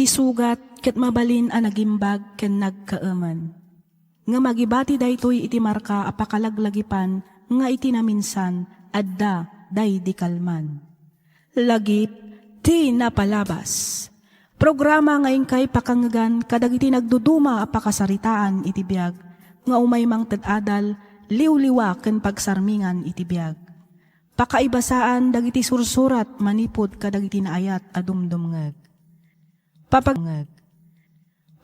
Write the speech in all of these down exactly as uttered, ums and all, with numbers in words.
Ti sugat ket mabalin a nagimbag ken nagkaemen. Ngem agibati daytoy iti marka a pakalaglagipan nga iti naminsan, adda daydi kalman. Lagip ti napalabas. Programa nga inkay pakangngegan kadagiti nagduduma a pakasaritaan iti biag nga umay mangted adal, liwliwa ken pagsarmingan iti biag. Pakaibasaan dagiti sursurat manipud kadagiti naayat a dumdumngeg. Papag-,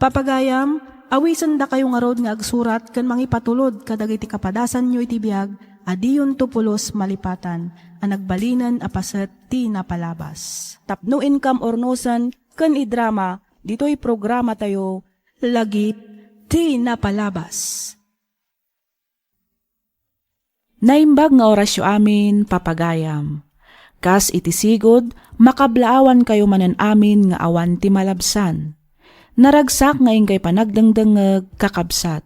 Papagayam, awisendakayo ngarud nga agsurat ken mangipatulod kadagiti kapadasanyo iti biag a diyonto pulos malipatan a nagbalinen a paset ti napalabas. Tapno inkam urnosen ken idrama ditoy programatayo, Lagip ti Napalabas. Naimbag nga orasyo amin, papagayam. Kas iti sigud, makablaawankayo manen amin nga awan ti malabsan. Naragsak nga inkay panagdengdengngeg, kakabsat.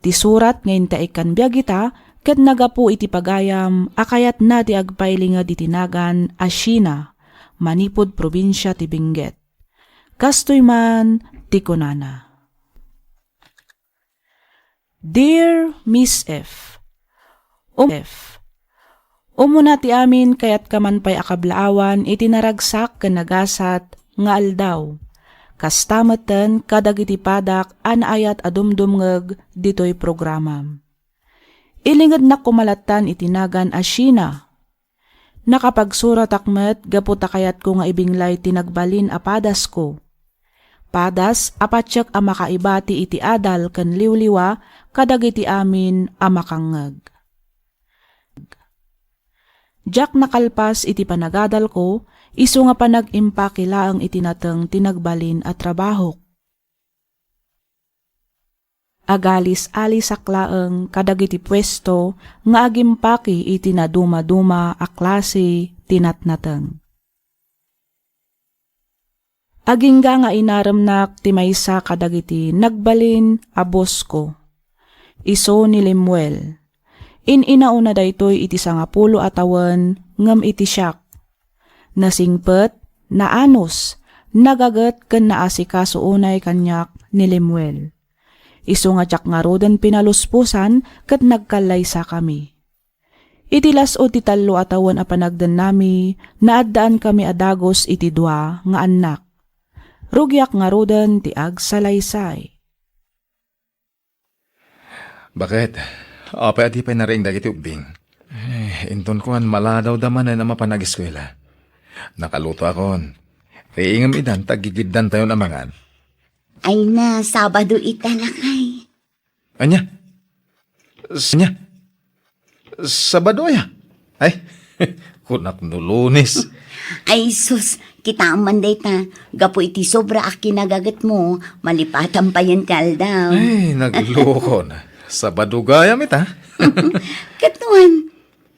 Ti surat nga intaikkan biag ita ket nagapu iti pagayam a kayatna ti agpailinged iti nagan a Sheena, manipud probinsia ti Benguet. Kastoy man ti kunana. Dear Miss F, Um-, F, Umuna ti amin, kayatka man pay a kablaawan iti naragsak ken nagasat nga aldaw. Kasta metten kadagiti padak a naayat a dumdumngeg ditoy programam. Ilingednak koma lattan iti nagan a Sheena. Nakapagsuratak met gapu ta kayatko nga ibinglay ti nagbalin a padasko. Padas a patiek a makaibati iti adal ken liwliwa kadagiti amin a makangngeg. Diak nakalpas iti panagadalko, isu nga panag-impaki laeng iti nateng ti nagbalin a trabahok. Agalis-alisak laeng kadagiti puesto nga agimpaki iti nadumaduma a klase ti natnateng. Agingga nga inaremnak ti maysa kadagiti nagbalin a bosko. Isu ni Lemuel. In-inauna daytoy iti sangapulo a tawen ngem iti siak. Nasingpet, naanus, nagaget ken naasikaso unay kaniak ni Lemuel. Isu nga diak ngaruden pinalusposan ket nagkallaysakami. Iti las-ud ti tallo a tawen a panagdennami, naaddaankami a dagus iti dua nga annak. Rugiak ngaruden ti agsalaysay. Baket, apay a di pay nariing dagiti ubbing? Eh, inton kuan, maladawda manen a mapan ageskuela. Nakalutoakon. Riingem idan ta aggigiddantayon a mangan. Ay na, Sabado ita, lakay. Ania? S-, ania? Sabado aya? Ay, kunak no Lunes. Ay, sus, kitaem man dayta. Gapu iti sobra a kinagagetmo, malipatan payen ti aldaw. Ay, naglukon. Sabado gayam ita. Ket wen,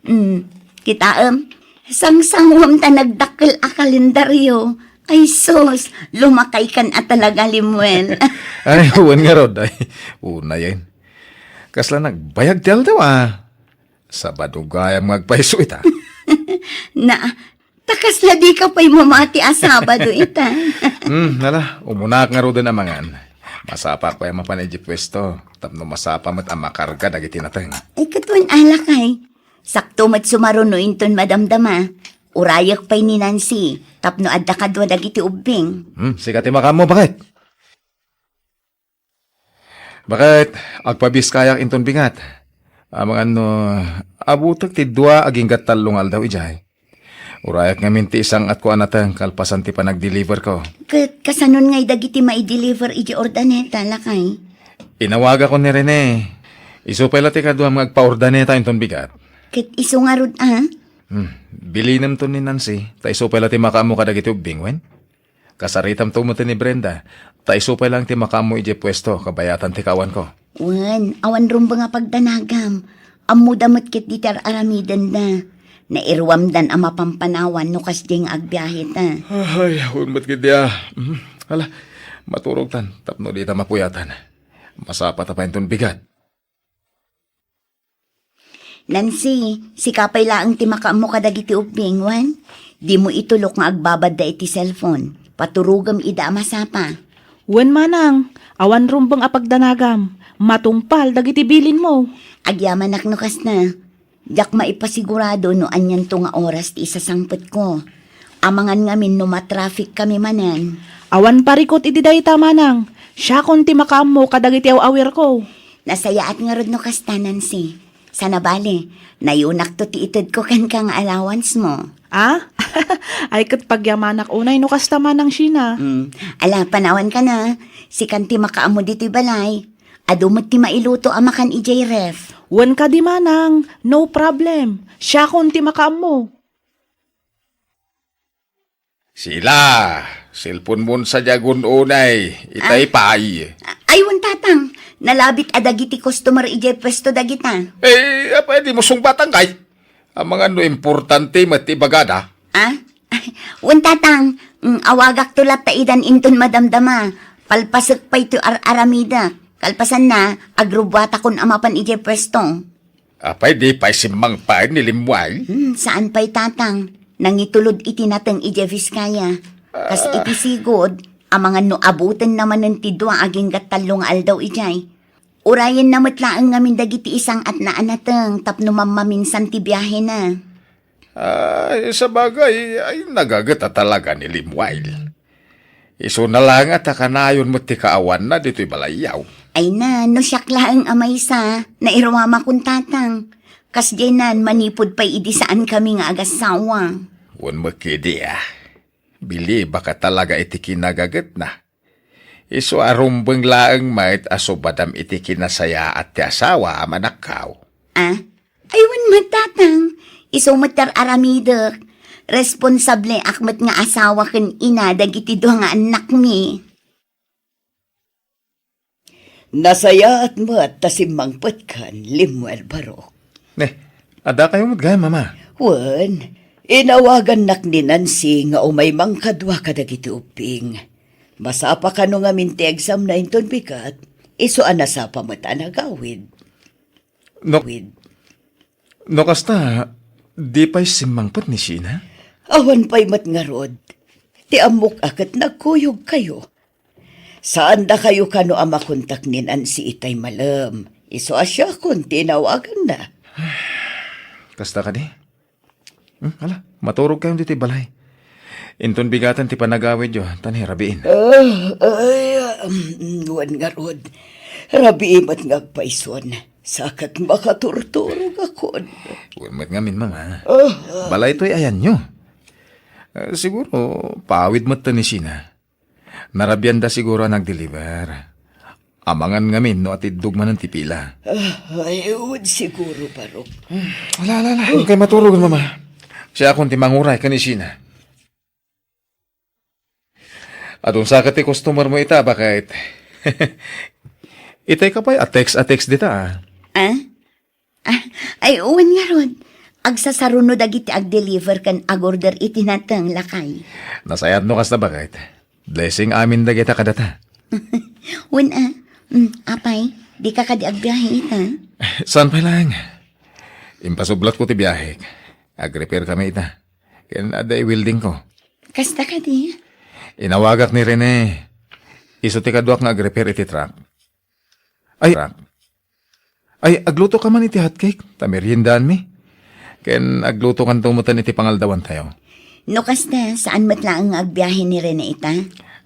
mm, kitaem, sangsanguem ta nagdakkel a kalendario. Ay sus, lumakaykan a talaga, Lemuel. Ay, wen ngarud, ay, unayen. Kasla nagbayag ti aldaw, a. Sabado gayam nga agpayso ita. Na, ta kasla dika pay mamati a Sabado ita. Hmm, ala, umunak ngaruden a mangan. Masapak pay a mapan idiay puesto, tapno masapa met a makarga dagiti nateng. Ay, ket wen a, lakay. Sakto met sumaruno inton madamdama. Urayek pay ni Nancy, tapno adda kadua dagiti ubbing. Hmm, sika ti makaammo, baket? Baket, agpabiskayak inton bigat. Amangan no, abutek ti dua agingga tallo nga aldaw idiay. Urayek ngamin ti isang-atko a nateng kalpasan ti panagdeliverko. Ket kasanon ngay dagiti maideliver idiay Urdaneta, lakay? Inawagakon ni Rene. Isu pay la ti kaduam nga agpa-Urdaneta inton bigat. Ket isu ngarud a? Hmm, bilinemto ni Nancy, ta isu pay la ti makaammo kadagiti ubbing, wen? Kasaritamto met ni Brenda, ta isu pay laeng ti makaammo idiay puesto, kabayatan ti kaawanko. Wen, awan rumbeng a pagdanagam. Ammoda met ketdi ti ar-aramidenda. Nairuamdan a mapampanawan no kasdiay nga agbiaheta. Ay, wen met ketdi a. Mhm. Hala, maturogtan, tapno dita mapuyatan. Masapata pay inton bigat. Nancy, sika pay laeng ti makaammo kadagiti ubbing, wen? Dimo itulok nga agbabadda iti cellphone. Paturogem ida a masapa. Wen manang, awan rumbeng a pagdanagam. Matungpal dagiti bilinmo. Agyamanak no kasta. Diak maipasigurado no anianto nga oras ti isasangpetko. Amangan ngamin no matraffic kami manen. Awan parikut iti dayta, manang. Siakon ti makaammo kadagiti aw-awirko. Nasayaat ngarud no kasta, Nancy. Sana bale, nayonakto ti itedko kenka nga allowance mo. Ah? Ay, ket pagyamanak unay no kasta manang, Sheena. Mm. Ala, panawanka na. Sikan ti makaammo ditoy balay. Adu met ti mailuto a makan idiay ref. Wen kadi manang, no problem. Siakon ti makaammo. Sheena, cellphone-mon sadiay unay, itay pay. Ay, wen, tatang. Nalabit a dagiti customer idiay pwesto dagita. Eh, apay dimo sungbatangkay? Amangan no importante met ti ibagada. Ah? Wen, tatang. Mm, awagakto latta idan inton madamdama. Palpasek pay ti ar-aramidek. Kalpasanna, agrubbuatakon a mapan idiay pwesto. Apay di pay simmangpet ni Lemuel? Hmm, saan pay, tatang. Nangitulod iti nateng idiay Vizcaya. Kas iti sigud, amangan no abutenna manen ti dua agingga tallo nga aldaw idiay. Urayenna met laeng ngamin dagiti isang-atna a nateng tapno mammaminsan ti biahena. Ay, sabagay, ay, nagaget a talaga ni Lemuel. Isuna laeng a ta kanayon met ti kaawanna ditoy balayyo. Ay na, no siak laeng a maysa, nairuamakon, tatang. Kasdiay nan, manipud pay idi saan kami nga agassawa. Wen met kadi a. Bilibak a talaga iti kinagagetna. Isu a rumbeng laeng met a subadam iti kinasayaat ti asawa a manakkaw. Ah? Ay, wen met, tatang. Isu met ti ar-aramidek. Responsabliak met nga asawa ken ina dagiti dua nga annakmi. Nasayaat met ta simmangpetkan, Lemuel Barok. Ne, adda kayo met gayam, Mama? Wen, inawagannak ni Nancy nga umay mangkadua kadagiti ubbing. Masapa kano ngamin ti examna inton bigat, isu a nasapa met a nagawid. No, no kasta, di pay simmangpet ni Sheena? Awan pay met ngarud. Ti ammok a ket nagkuyog kayo. Saan dakayo kano a makontak ni Nancy itay malem. Isu a siakon ti inawaganna. Kasta kadi? Hmm, ala, maturog kayo ditoy balay. Inton bigaten ti panagawidyo, ta ni rabiin. Ah, ay, um, wen ngarud. Rabii met nga agpayson. Sa ket makaturturogakon. Wen met ngamin, Mama. Ah, ah. Balay toy ayanyo. Eh, siguro, paawid met ni Sheena. Narabianda siguro a nag-deliver. Amangan ngamin no atiddog manen ti pila. Ah, ay, wen siguro, Barok. Hmm, ala, ala, ala. Kay maturog, Mama. Siakon ti manguray ken ni Sheena. Adun sa ket ti customer mo ita, baket. Itay ka pay a text a text dita, ah. Ah? Ah, ay, wen ngarud. Agsasaruno dagiti ag-deliver ken ag-order iti nateng, lakay. Nasayaat no kasta, baket. Blessing amin dagita kadata. Wen, ah. Mm, apay, di ka kadi agbiahe ita? Saan pay laeng? Impasublatko ti biahek. Ag-repair kami ita. Ken adda i-welding ko. Kasta kadi? Inawagak ni Rene. Isu ti kaduak nga ag-repair iti truck. Ay, truck. Ay, agluto ka man iti hotcake, ta meriendaanmi. Ken agluto kanto metten iti pangaldawantayo. No kasta, saan met laeng nga agbiahe ni Rene ita?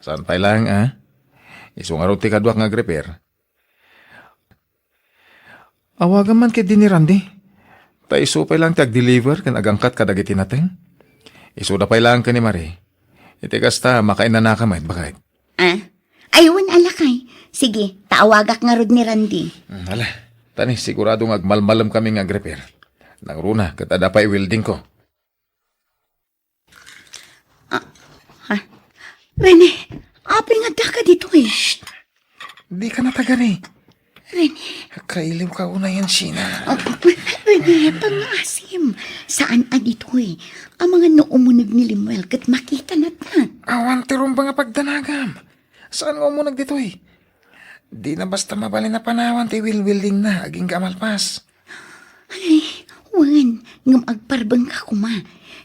Saan pay laeng, ah? Isu ngarud ti kaduak nga ag-repair. Awagam man ketdi ni Randy. Ta isu pay laeng ti ag-deliver ken agangkat kadagiti nateng. Isuda pay laeng ken ni Marie. Iti kasta, makainanaka met, baket. Ah? Ay, wen, lakay. Sige, ta awagak ngarud ni Randy. Hmm, ala. Ta ni, sigurado nga agmalmalem kami nga ag-repair. Nangruna, ket adda pay welding ko. Ah, ha? Rene, apay nga addaka ditoy? Shh! Di ka natagari. Rene. Kailiw ka unay, Sheena. Ah, Rene, pangngaasim. Saan a ditoy? Amangan no umuneg ni Lemuel ket makitana ta. Awan ti rumbeng a pagdanagam. Saan nga umuneg ditoy? Dina basta mabalin a panawan ti wilwildingna agingga a malpas. Ay, wen, ngem agparbengka koma.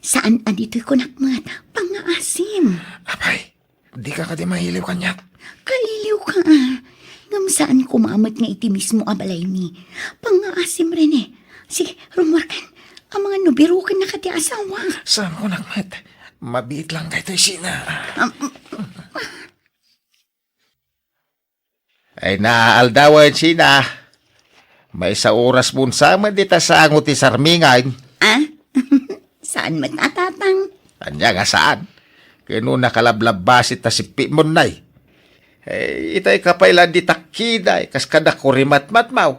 Saan a ditoy kunak met, pangngaasim. Apay, ka kadi mailiw kaniak? Kailiwka, a. Ngem saan koma met nga iti mismo a balaymi. Pangngaasim, Rene. Sige, rummuarkan. Amangan no birokennaka ti asawa. Saan kunak met? Mabiit lang daytoy, Sina. Am, Ay, naaldawen, Sina. Maysa oras bunsa met dita sango ti sarmingan. Ah? Saan met a, Tatang? Ania nga saan? Ken no nakalablabbasit ta sippimon nay. Eh, itay ka pay la di takkiday, kas kada kurimatmatmaw.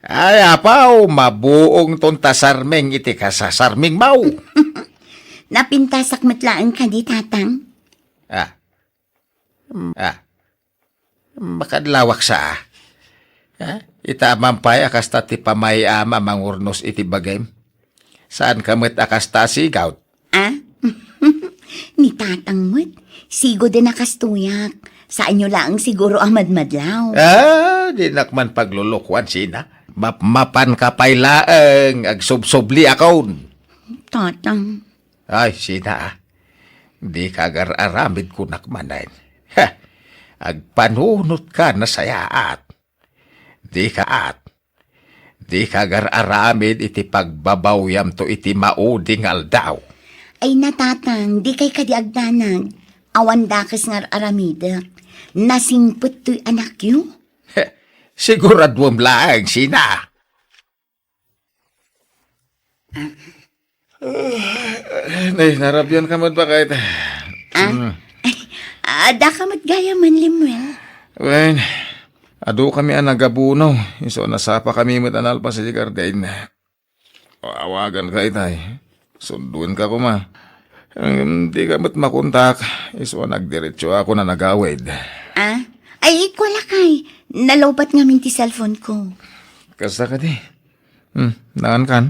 Ay, apaw, mabuongton ta sarming iti kasasarmingmaw. Napintasak met laeng kadi, Tatang? Ah. Mm, ah. Makadlawak sa, ah. Ah? Ita man pay a kasta ti pamay-am a mangurnos iti bagim. Saan ka met a kasta a sigawd? Ah? Ni Tatang met, siguden a kastoyak. Saanyo laeng siguro a madmadlaw. Ah, dinak man paglulukuan, Sina. Map-, mapan ka pay laeng, agsubsubliakon. Tatang. Ay, Sina, ah. Dika agar-aramid kunak manen. Ha! Agpanunot ka nasayaat. Dika at. Dika agar-aramid iti pagbabawyamto iti maudi nga aldaw. Ay, na, Tatang, dikay kadi agdanag. Awan dakes nga ar-aramidek. Nasingpet toy anakyo. He, siguraduem laeng, Sina. Nay, narabian ka met, Baket? Ah? Mm. Ay, adda ka met gayam, Lemuel? Wen, adu kami a nagabunaw. Isu a nasapa kami met a nalpas iti garden. Awagan ka itay. Sunduen ka koma. Ngem di ka met makontak. Isu a nagdiretso ako na nagawid. Ah? Ay, ikwa lakay. Nalowbat ngamin ti cellphone ko. Kasta kadi? Hmm, nangan kan?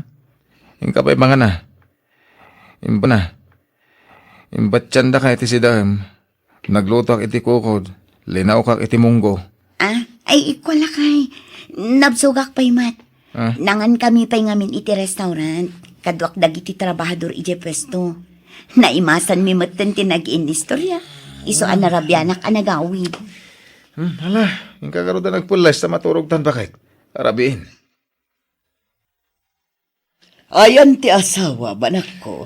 Inka pay mangana. Imbana. Imbatyan da ka iti sidaem. Naglutoak iti kukod. Linawkak iti munggo. Ah, ay, ikwa lakay. Nabsogak pay met. Ah? Nangan kami pay ngamin iti restaurant. Kaduak dagiti trabahador idiay puesto. Naimasan mi metten ti nag-inistorya. Isu a narabianak a nagawid. Hmm, hala, inka garud a nagpulles ta maturogtan, Baket. Arabiin. Ayan ti asawa, anakko.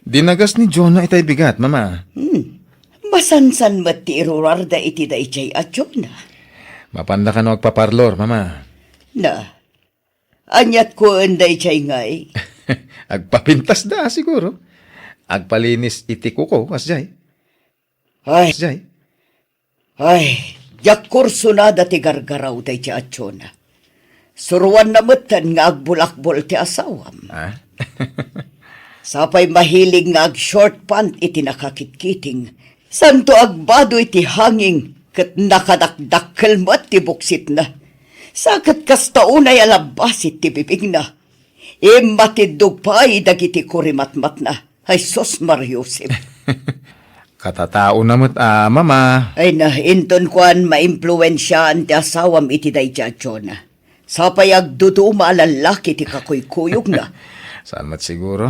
Dinagas ni Jonah itay bigat, Mama. Hmm. Masansan met ti irurarda iti daydiay a Jonah. Mapanda kano agpaparlor, Mama. Na. Aniat kuen daydiay ngay? Agpapintas da, siguro. Agpalinis iti kuko, kasdiay. Ay. Jay. Ay, diak kursonada ti gargaraw daydiay a Jonah. Suroanna metten nga agbulakbol ti asawam. Ah? Sapay mahilig nga ag-short pant iti nakakitkiting. Santo agbado iti hanging ket nakadakdakkel met ti buksitna. Sa ket kasta unay a labbasit ti bibigna. Immatiddog pay dagiti kurimatmatna. Ay, sus, Mariusip. Katataona met a, Mama. Ay na, inton kuan, maimpluensiaan ti asawam iti daydiay a Jonah. Sapay agduduma a lallaki ti kakuykuyogna. Saan met siguro?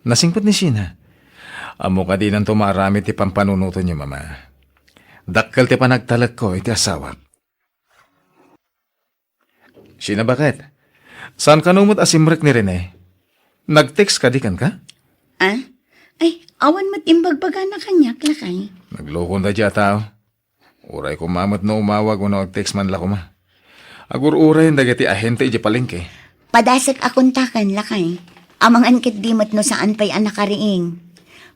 Nasingpet ni Sina. Ammo kadinanto maaramid ti pampanunotenyo, Mama. Dakkel ti panagtalekko iti asawak. Sina, Baket? Saan kano met a simrek ni Rene? Nag-text kadi kenka? Ah? Ay, awan met imbagbagana kaniak, lakay. Naglukon daydiay a tao. Uray koma met no umawag wenno ag-text man la koma. Agur-urayen dagiti ahente idiay palengke. Padasek a kontaken, lakay. Amangan ketdi met no saan pay a nakariing.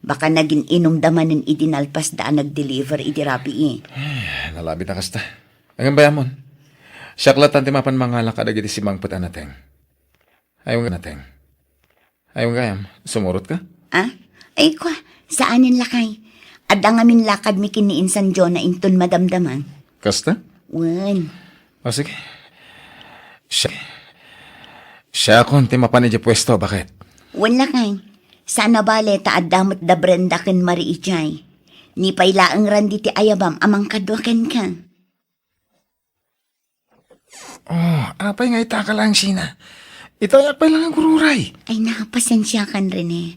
Baka nagin-inumda manen idi nalpasda a nag-deliver idi rabii. Ay, nalabit a kasta. Ngem bay-amon, siak latta ti mapan mangala kadagiti simangpet a nateng. Ay, nateng. Ay, gayam, sumurotka? Ah? Ay, kwa, saanen lakay. Adda ngamin lakadmi ken ni Insan Jonah inton madamdama. Kasta? Wen. O, sige. Siak, siakon ti mapan idiay puesto, Baket? Wen lakay. Saan a bale ta adda met da Brenda ken Marie idiay. Ni pay laeng randi ti ayabam a mangkadua kenka. Oh, apay nga itaka laeng, Sina? Itayak pay lang agur-uray. Ay na, pasensiakan, Rene.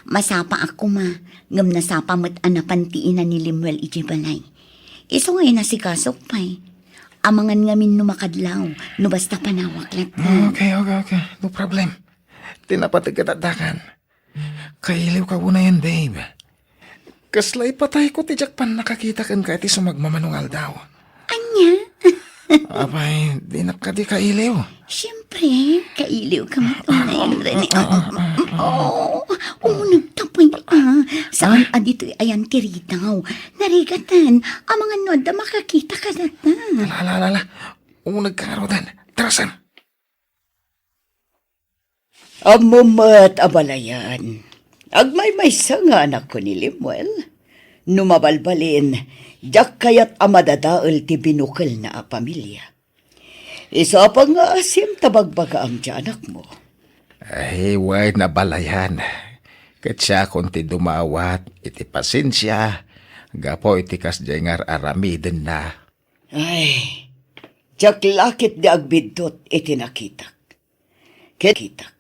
Masapaak koma, ngem nasapa met a napan ti ina ni Lemuel idiay balay. Isu nga inasikasok pay. Amangan ngamin no makadlaw, no basta panawak latta. Okay, okay, okay. No problem. Ti napateg ket addakan. Kailiwka unayen, babe. Kasla ipatayko ti diak pannakakita kenka iti sumagmamano nga aldaw. Ania? Apay, dinak kadi kailiw? Siempre, kailiwka met unayen, Rene. Oh, umunegta pay, ah. Saan a ditoy ayan ti ridaw. Narigatan, amangan no adda makakita kadata. Ala, ala, ala, ala. Umunegka ngaruden. Tara, Sam. Ammom met, abalayan, agmaymaysa nga anakko ni Lemuel. No mabalbalin, diak kayat a madadael ti binukelna a pamilia. Isu a pangngaasim ta bagbagaam ti anakmo. Ay, wen, abalayan. Ket siakon ti dumawat iti pasensia gapu iti kasdiay nga ar-aramidenna. Ay, diak la ketdi agbiddut iti nakitak. Ket kitak.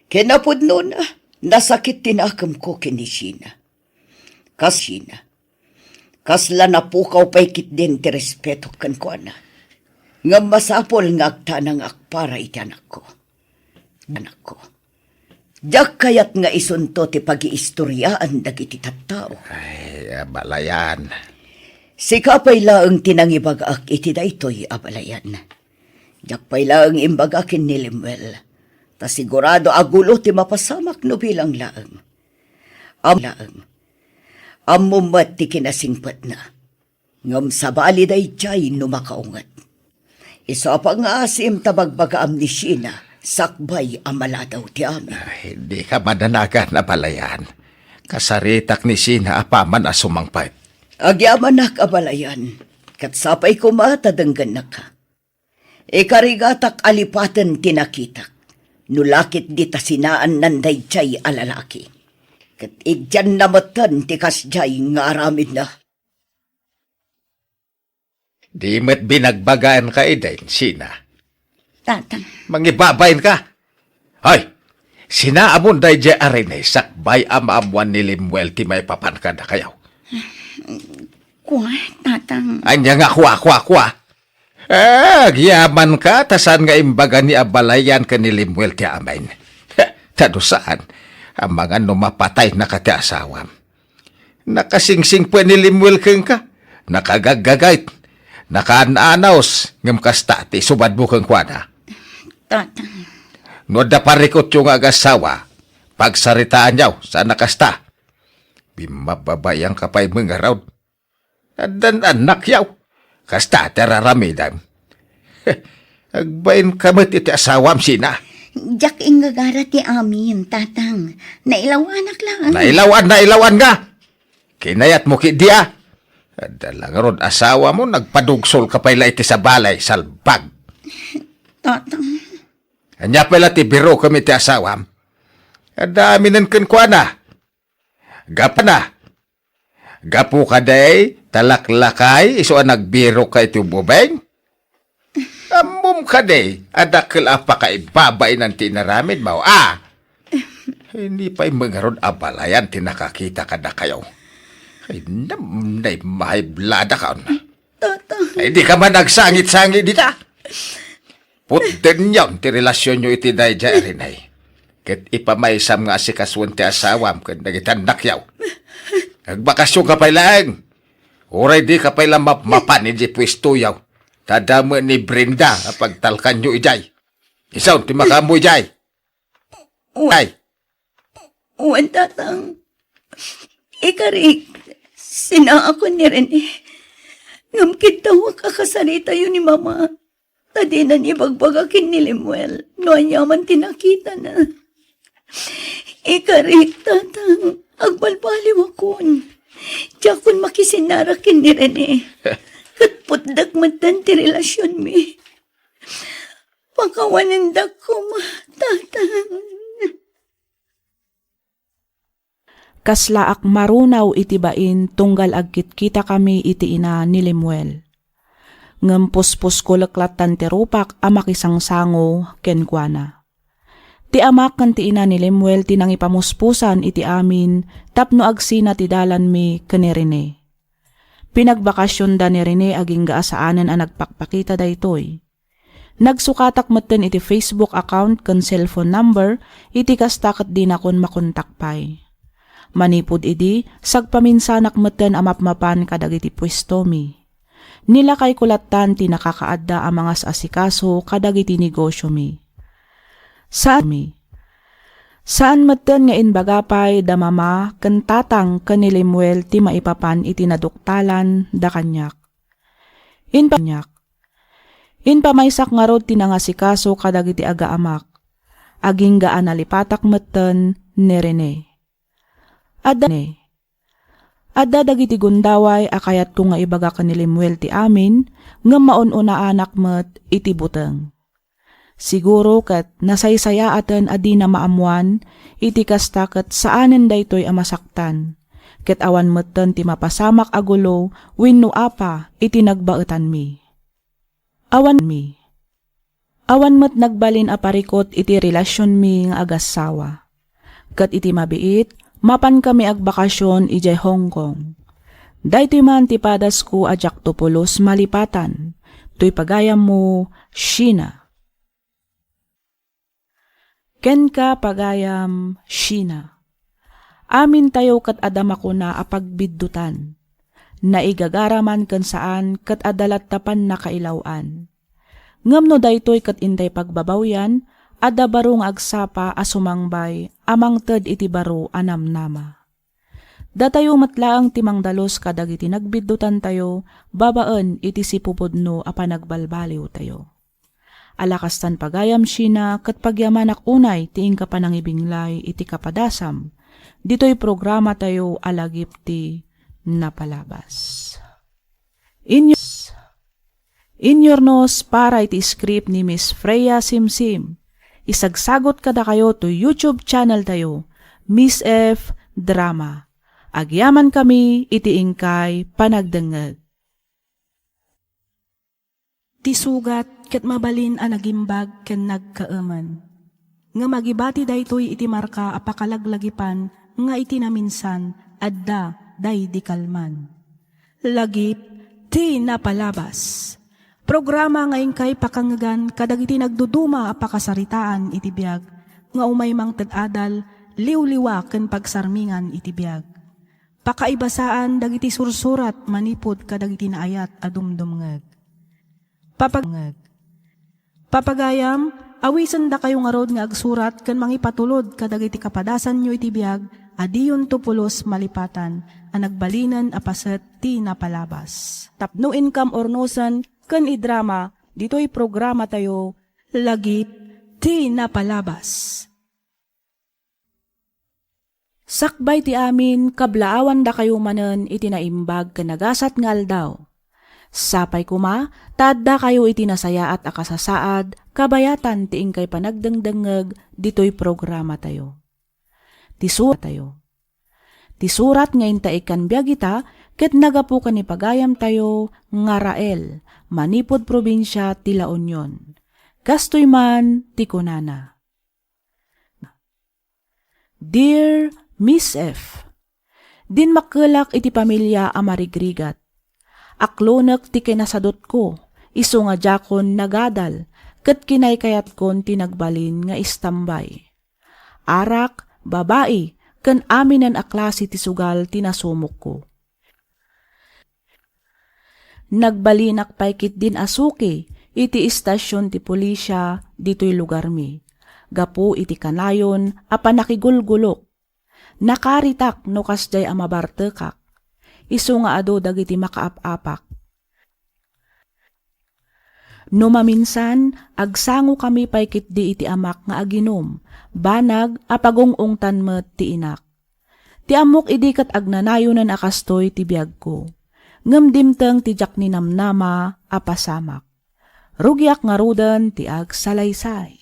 Ken napudnona, nasakit ti nakemko ken ni Sheena. Kas Sheena. Kasla napukaw pay ketdin ti respeto kenkuana. Ngem masapul nga agtanangak para iti anakko. Anakko. Diak kayat nga isunto ti pagiistoriaan dagiti tattao. Ay, abalayan. Sika pay laeng ti nangibagak iti daytoy, abalayan. Diak pay laeng imbaga ken ni Lemuel. Ta sigurado a gulo ti mapasamak no bilang laeng. Am-, laeng. Ammom met ti kinasingpetna. Ngem sabali daydiay no makaunget. Isu a pangngaasim ta bagbagaam ni Sheena, sakbay a maladaw ti amin. Ay, dika madanagan, abalayan. Kasaritak ni Sheena apaman a sumangpet. Agyamanak, abalayan, ket sapay koma ta denggennaka. Ikarigatak a lipaten ti nakitak, no la ketdi ta sinaannan daydiay a lalaki. Ket igyanna metten ti kasdiay nga aramidna. Di met binagbagaanka idin, Sheena. Tata. Mangibabainka. Hoy, sinaamon daydiay a Rene sakbay a maammoan ni Lemuel ti maipapan kadakayo. Kua, Tatang. Ania nga kua, kua, kua? Eh, agyamanka, ta saan nga imbaga ni abalayan ken ni Lemuel ti amin. Ta no saan, amangan no mapataynaka ti asawam. Nakasingsingpet ni Lemuel kenka, nakagaggagayt, nakaananaos, ngem kasta ti isubadmo kenkuana. Tata. No adda parikutyo nga agasawa, pagsaritaanyo, saan a kasta. Bimmababaianka pay met ngarud. Addan annakyo. Kasta ti ar-aramidem. Agbainka met iti asawam, Sheena. Diak ingagara ti amin, Tatang. Nailawanak laeng. Nailawan, nailawan nga! Kinayatmo ketdi a. Adda la ngarud asawam, nagpadugsolka pay la iti sabali, salbag. Tatang. Ania pay la ti birokem iti asawam? Adda aminen kenkuana. Gapu na. Gapu kadi ta laklakay isu a nagbirokka iti ubing? Ammom kadi a dakkel a pakaibabainan ti inaramidmo, a? Idi pay met ngarud abalayan ti nakakita kadakayo. Ay, nam-, naimaibladakon. Tata. Ay, dika man agsangit-sangit dita. Putdenyon ti relasionyo iti daydiay a Rene. Ket ipamaysam nga asikasuen ti asawam ken dagiti annakyo. Agbakasionka pay laeng. Uray dika pay la mapmapan idiay puestoyo. Ta adda met ni Brenda a pagtalkanyo idiay. Isu ti makaammo idiay. Ay. Wen, Tatang. Ikarik, sinaakon ni Rene. Ngem kiddaw a kasaritayo ni Mama. Ta dinan ibagbaga ken ni Lemuel no aniaman ti nakitana. Ikarik, Tatang, agbalbaliwakon. Diakon makisinnara ken ni Rene. Ket putdek metten ti relasionmi. Pakawanendak koma, Tatang. Kaslaak marunaw iti bain tunggal agkitkitakami iti ina ni Lemuel. Ngem puspusko leklattan ti rupak a makisangsango kenkuana. Ti amak ken ti ina ni Lemuel ti nangipamuspusan iti amin tapno agsina ti dalanmi ken ni Rene. Pinagbakasionda ni Rene agingga a saanen a nagpakpakita daytoy. Nagsukatak metten iti Facebook account ken cellphone number, iti kasta ket dinakon makontak pay. Manipud idi, sagpaminsanak metten a mapmapan kadagiti puestomi. Nilakayko lattan ti nakakaadda a mangas-asikaso kadagiti negosyomi. Saanmi. Saan metten nga imbaga pay da mama ken tatang ken ni Lemuel ti maipapan iti naduktalan da kaniak. Impa-, impamaysak ngarud ti nangasikaso kadagiti agaamak, agingga a nalipatak metten ni Rene. Adda ne. Adda dagiti gundaway a kayatko nga ibaga ken ni Lemuel ti amin, ngem maun-unaanak met iti buteng. Siguro ket nasaysayaaten a dina maammoan, iti kasta ket saanen daytoy a masaktan, ket awan metten ti mapasamak a gulo wenno apa iti nagbaetanmi. Awan mi. Awan met nagbalin a parikut iti relasionmi nga agassawa. Ket iti mabiit, mapankami agbakasion idiay Hong Kong. Daytoy man ti padasko a diakto pulos malipatan. Toy pagayammo, Sheena. Kenka, pagayam, Sheena. Amintayo ket adda makuna a pagbiddutan. Naigagara man ken saan ket adda latta pannakailaw-an. Ngem no daytoy ket intay pagbabawyan, adda baro nga agsapa a sumangbay a mangted iti baro a namnama. Datayo met laeng ti mangdalus kadagiti nagbiddutantayo babaen iti sipupudno a panagbalbaliwtayo. Ala kastan pagayam, Sheena, ket pagyamanak unay ti inka panangibinglay iti kapadasam ditoy programatayo a Lagip ti Napalabas. Inyo, inyornos para iti script ni Miss Freya Simsim. Isagsagot kadakayo to YouTube channel tayo, Miss F Drama. Agyaman kami iti inkay panagdengngeg. Ti sugat ket mabalin a nagimbag ken nagkaemen. Ngem agibati daytoy iti marka a pakalaglagipan nga iti naminsan, adda daydi kalman. Lagip ti Napalabas. Programa nga inkay pakangngegan kadagiti nagduduma a pakasaritaan iti biag, nga umay mangted adal, liwliwa ken pagsarmingan iti biag. Pakaibasaan dagiti sursurat manipud kadagiti naayat a dumdumngeg. Papag-, Papagayam, awisendakayo ngarud nga agsurat ken mangipatulod kadagiti kapadasanyo iti biag a diyonto pulos malipatan a nagbalinen a paset ti napalabas. Tapno inkam urnosen ken idrama ditoy programatayo, Lagip ti Napalabas. Sakbay ti amin, kablaawandakayo manen iti naimbag ken nagasat nga aldaw. Sapay koma ta addakayo iti nasayaat a kasasaad kabayatan ti inkay panagdengdengngeg ditoy programatayo. Ti suratayo. Ti surat nga intaikkan biag ita ket nagapu ken ni pagayamtayo nga Rael, manipud probinsia ti La Union. Kastoy man ti kunana. Dear Miss F, dinmakkelak iti pamilia a marigrigat. Aklonek ti kinasadutko, isu nga diakon nagadal, ket kinaykayatkon ti nagbalin nga istambay. Arak, babai, ken aminen a klase ti sugal ti nasumokko. Nagbalinak pay ketdin a suki iti istasion ti pulisia ditoy lugarmi, gapu iti kanayon a pannakigulgulok. Nakaritak no kasdiay a mabartekak, isu nga adu dagiti makaap-apak. No maminsan, agsangokami pay ketdi iti amak nga aginum, banag a pagung-ungtan met ti inak. Ti ammok idi ket agnanayonen a kastoy ti biagko. Ngem dimteng ti diak ninamnama a pasamak. Rugiak ngaruden ti agsalaysay.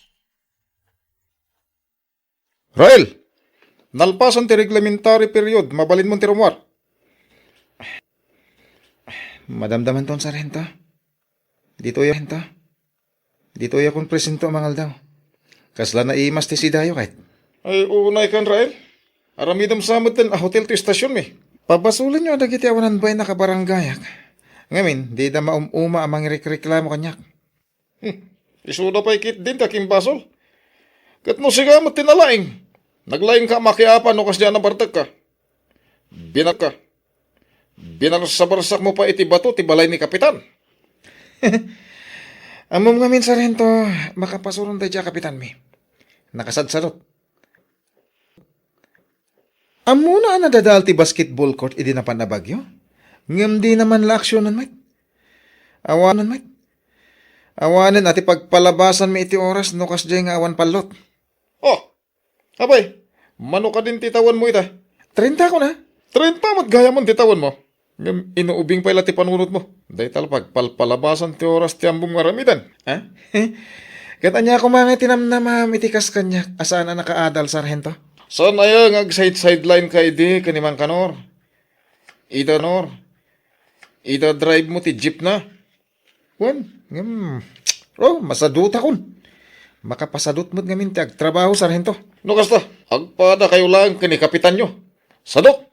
Rael! Nalpasan ti reglementary period, mabalinmon ti rumuar. Madamdamanton, Sarhento. Ditoy, Sarhento. Ditoy akon presento a mangaldaw. Kasla naimas ti sidayo, ket? Ay, unay kan, Rael. Aramidem sa metten a hotel ti estasionmi. Pabasolenyo dagiti awanan bain a kabarangayak. Ngamin, dida maum-uma a mangirikreklamo kaniak. Hmm. Isuda pay ketdin ti akimbasol. Ket no sika met ti nalaing, naglaingka a makiapa no kasdiay a nabartekka. Binakka. Binarsabarsakmo pay iti bato ti balay ni Kapitan. Ammom ngamin, Sarhento, makapasuron daydiay a kapitanmi. Nakasadsadot. Ammona a nadadael ti basketball court idi napan a bagyo? Ngem dina man la aksionen met. Awanen met. Awanen a ti pagpalabasanmi iti oras no kasdiay nga awan pallot. Oh, apay, mano kadin ti tawenmo ita? Trenta ko na. Trenta met gayamen ti tawenmo. Ngem inuubing pay la ti panunotmo. Dayta la pagpalpalabasan ti oras ti ammom nga aramiden, ha? Ket ania koma nga tinamnamam iti kas kaniak a saan a nakaadal, Sarhento? Saan aya nga agsideline ka idi ken ni Mang Kanor? Ita, Nor, ita drive mo ti jeep na? Wen, ngem, oh, masadutakon. Makapasadut met ngamin ti agtrabaho, Sarhento. No kasta, agpadakayo laeng ken ni kapitanyo. Sadut!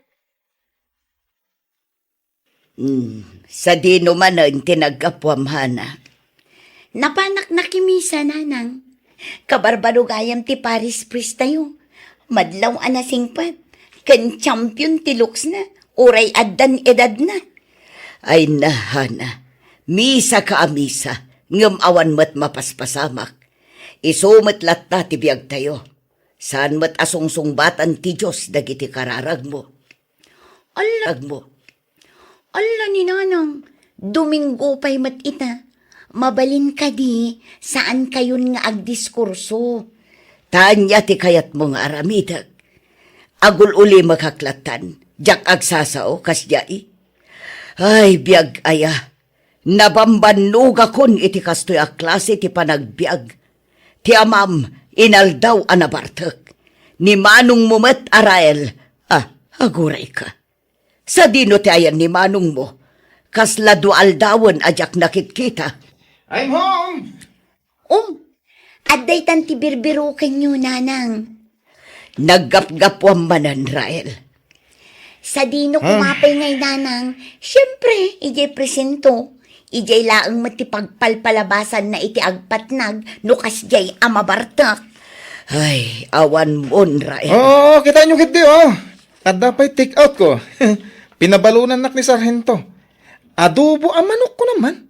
Hmm, sadino manen ti naggapuam, Hana? Napanak nakimisa, Nanang. Kabarbaro gayam ti Paris Priest tayo. Madlaw a nasingpet. Ken champion ti looks na. Uray addan edad na. Ay na, Hana. Misa ka a misa. Ngem awan met mapaspasamak. Isu met latta ti biag tayo. Saan met a sungsungbatan ti Dios dagiti kararagmo. Alla, agmo. Alla ni Nanang, Domingo pay met ita. Mabalin kadi, saan kayon nga agdiskurso. Ta ania ti kayatmo nga aramidek? Agul-ulimek ak lattan, diak agsasao, kasdiay. Ay, biag aya, nabambannogakon iti kastoy a klase ti panagbiag. Ti amam, inaldaw a nabartek. Ni manongmo met a Rael, ah, agurayka. Sadino ti ayan ni manongmo? Kasla dua aldawen a diak nakitkita. I'm home! Um, adda itan ti birbirokenyo, Nanang. Naggapgapuam manen, Rael. Sadino, hmm, kumapay ngay, Nanang? Siempre, idiay presento. Idiay laeng met ti pagpalpalabasanna iti agpatnag no kasdiay a mabartek. Ay, awan mon, Rael. Oo, kitaenyo ketdi, oh. Adda pay take out ko. Pinabalonannak ni Sarhento. Adobo a manok ko naman.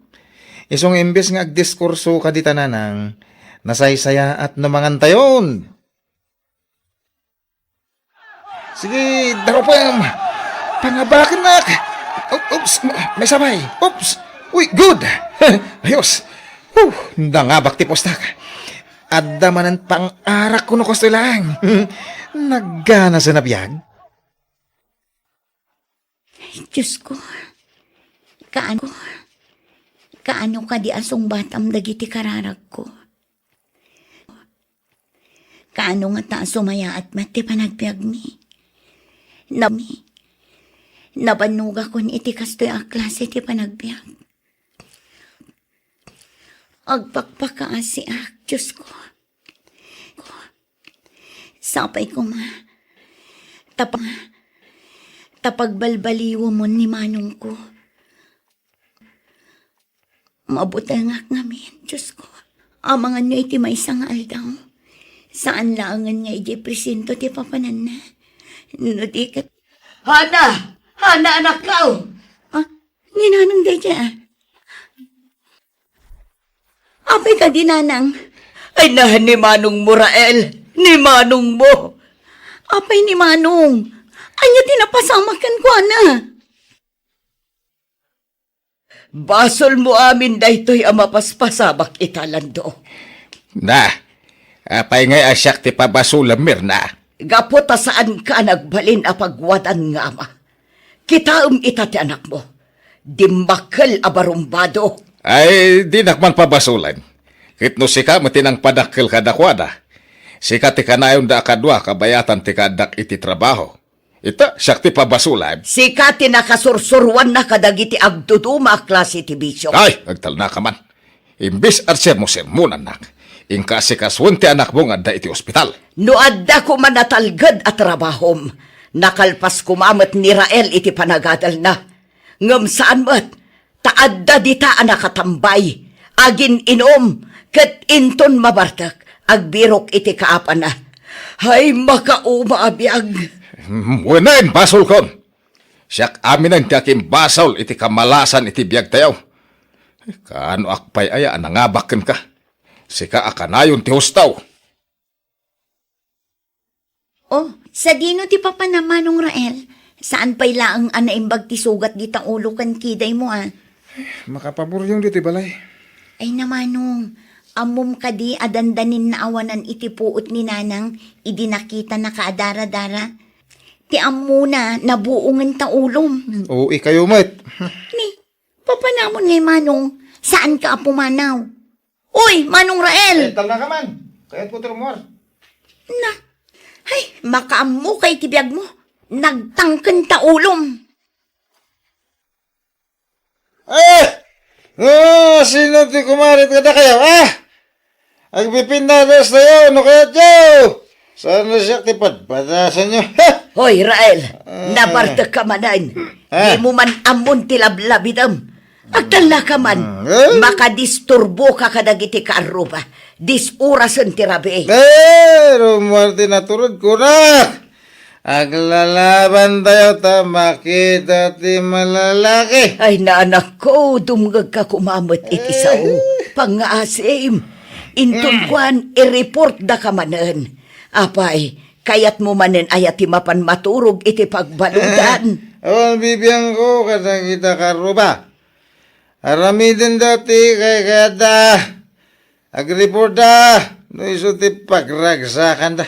Isu nga imbes nga agdiskurso ka dita, Nanang, nasaysayaat no mangantayon. Sige, darupem. Pangabakennak. O-, oops, may sabay. Oops. Uy, good. Ayos. Huh, nangabak ti puostak. Adda manen pang-arak kuno kastoy laeng. Naggana sa nabiag. Diosko, kaano, kaano kadi a sungbatam dagiti kararagko? Kaano ngata a sumayaat met ti panagbiagmi? Nami, nabannogakon iti kastoy a klase ti panagbiag. Agpakpakaasiak, Diosko. Sapay koma, ta pa-, ta pagbalbaliwemon ni manongko. Mabutengak ngamin, Diosko. Amangan no iti maysa nga aldaw, saan laengen nga idiay presento ti papananna. No di ket— Hana! Hana, anakko! Ah, ni Nanang daydiay, ah. Apay kadi, Nanang? Ay, na, ni manongmo, Rael. Ni manongmo. Apay ni manong? Ania ti napasamak kenkuana? Basolmo amin daytoy a mapaspasamak ita, Lando. Na, apay ngay a siak ti pabasolem, Mirna? Gapu ta saanka a nagbalin a pagwadan nga ama. Kitaem ita ti anakmo. Dimmakkel a barumbado. Ay, dinak man pabasolen. Ket no sika met ti nangpadakkel kadakuada, sika ti kanayonda a kadua kabayatan ti kaaddak iti trabaho. Ita, siak ti pabasolen. Sika ti nakasursuroanna kadagiti agduduma a klase ti bisio. Ay, agtalnaka man. Imbes a sermo-sermonannak, inka asikasuen ti anakmo nga adda iti ospital. No adda koma natalged a trabahom, nakalpas koma met ni Rael iti panagadalna. Ngem saan met, ta adda dita a nakatambay, agin-inom, ket inton mabartek, agbirok iti kaapana. Hay, makauma a biag! Wen, basolkon. Siak aminen ti akimbasol iti kamalasan iti biagtayo. Kaanoak pay aya a nangabak kenka? Sika a kanayon ti husto. Oh, sadino ti papanam, Manong Rael? Saan pay laeng a naimbag ti sugat dita ulo ken kidaymo, a? Makapaburyong ditoy balay. Ay na, Manong, ammom kadi a dandanin naawanan iti puot ni Nanang idi nakitana ka a dara-dara? Ti ammona, nabuongen ta ulom. Oo, ikayo met. Ni, papanamon ngay, Manong, saanka a pumanaw? Uy, Manong Rael! Eh, talna ka man. Kayat ko ti rumuar. Na, ay, makaammo ka iti biag mo. Nagtangken ta ulom. Eh! Ah, sino ti kumarit kadakayo, ah? Agpipinnadas tayo, no kayat yo? Saan na siya ti padpadasan nyo? Ha? Hoy, Rael, Ah. nabartek ka manen. Ah. Di mo man ammon ti lablabidem. Agtalna ka man. Ah, eh? Makadisturbo ka kadagiti kaarruba. Dis-orasen ti rabii. Eh, rumuar ti naturod ko na. Aglalaban tayo ta makita ti malalaki. Ay, naanakko, dumngegka koma met iti sao. Pangngaasim. Inton kuan, i-report da ka manen. Apay, kayat mo manen aya ti mapan maturog iti pagbaludan? Awan bibiangko kadagita kaarruba. Aramiden dati kay kayatda. Agreportda no isu ti pagragsakanda.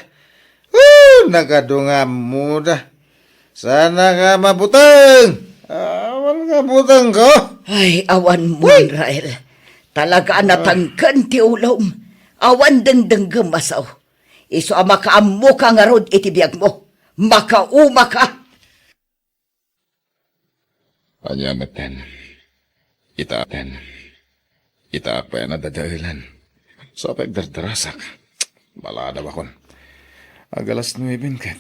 Woo! Nagadu nga ammoda. Sana ka mabuteng. Awan nga buteng ko. Ay, awan mo, Uy! Rael. Talaga a natangken ti ulom. Awan dengdenggem a sao. Isu a makaammo ka ngarud iti biag mo. Makauma ka. Ania metten? Ita, ten. Ita, pay a nadadaelan. Sa pagdardarasak. Balada bakon. Ag alas nuebe ket.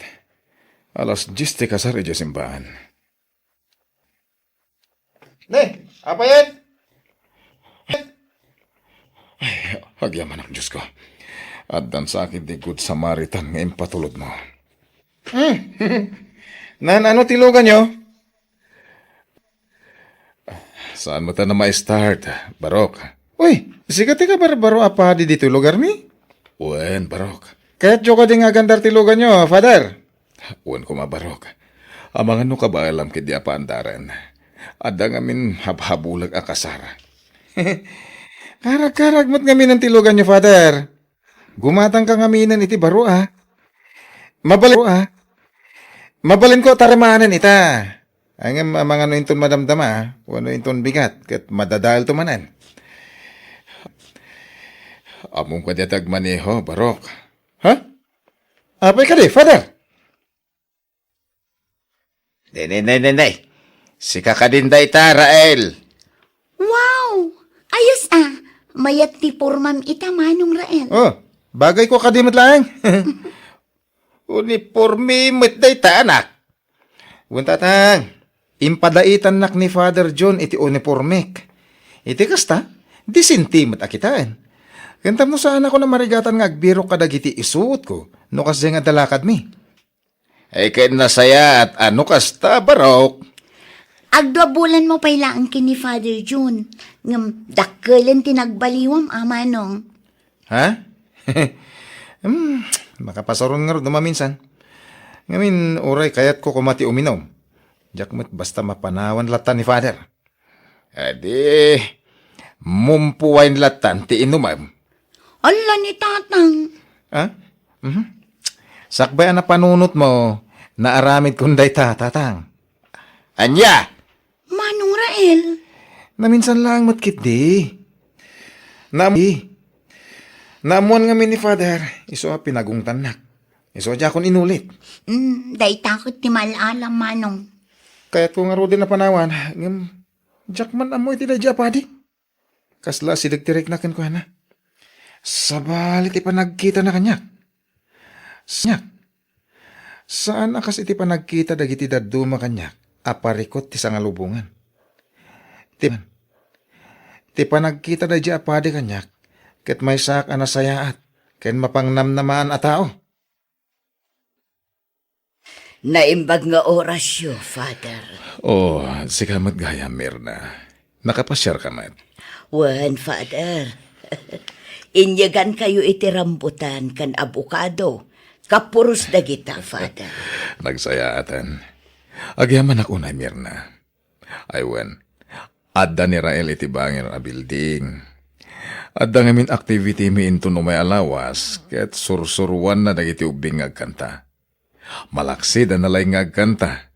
Alas dies ti kasar idiay simbaan. Ne, apay ket? Ay, agyamanak, Dios ko. Addan sa akin ti Good Samaritan nga impatulodmo. Hmm. Nan, ano ti luganyo? Saan mo ta na ma-start, Barok? Uy, sika ti kabarbaro a padi ditoy lugarmi? Wen, Barok. Kayatyo kadi nga agandar ti luganyo, Father? Wen koma, Barok. Amangan no kabaelam ketdi a paandaren. Adda ngamin habhabulag a kasar. Karag-karag met ngamin ti luganyo, Father. Gumatangka ngaminen iti baro, a. Mabalin, a. Mabalinko a taremanen ita. Ngem amangan no inton madamdama, wenno inton bigat, ket madadaelto manen. Ammom kadi a ti agmaneho, Barok? Ha? Apay kadi, Father? Nay, nay, nay, nay, nay. Sika kadin dayta, Rael. Wow! Ayos, a. Mayat ti pormam ita, Manong Rael. Oh, bagay ko kadi met laeng. Uniporme met dayta, anak. Wen, Tatang, impadaitannak ni Father John iti unipormek. Iti kasta, disente met a kitaen. Ken tapno saanakon a marigatan nga agbirok kadagiti isuotko no kasdiay nga adda lakadmi. Ay, ket nasayaat a no kasta, Barok. Agdua bulan mo pay laeng ken ni Father John, ngem dakkelen ti nagbaliwam, a, Manong. Ha? Hmm, makapasaron ngarud no maminsan. Ngamin, uray kayatko koma ti uminom. Diak met basta mapanawan latta ni Father. Adi, mumpuay lattan ti inumem. Alla ni Tatang. Ha? Mhm. Sakbay a napanunotmo, naaramidkon dayta, Tatang. Ania? Manong Rael. Naminsan laeng met ketdi. Naam-, naammuan ngamin ni Father, isu a pinagungtannak. Isu a diakon inulit. Mm, dayta ket ti mal-alam, Manong. Kayatko ngaruden a panawan, ngem diak man ammo iti daydi a padi. Kasla asideg ti rikna kenkuana. Sabali ti panagkitana kaniak. Kaniak. Saan a kas iti panagkita dagiti dadduma kaniak a parikut ti sangalubongan. Ti, ti panagkita daydiay a padi kaniak, ket maysaak a nasayaat ken mapangnamnamaan a tao. Naimbag nga orasyo, Father. Oh, sika met gayam, Mirna. Nakapasiarka met? Wen, Father. Inyegankayo iti rambutan ken abokado. Kapuros dagita, Father. Nagsayaatan. Agyamanak unay, Mirna. Ay wen, adda ni Rael iti bangir a building. Adda ngamin activity mi inton umay a lawas, ket sursuruanna dagiti ubbing nga agkanta. Malaksid a nalaing nga agkanta.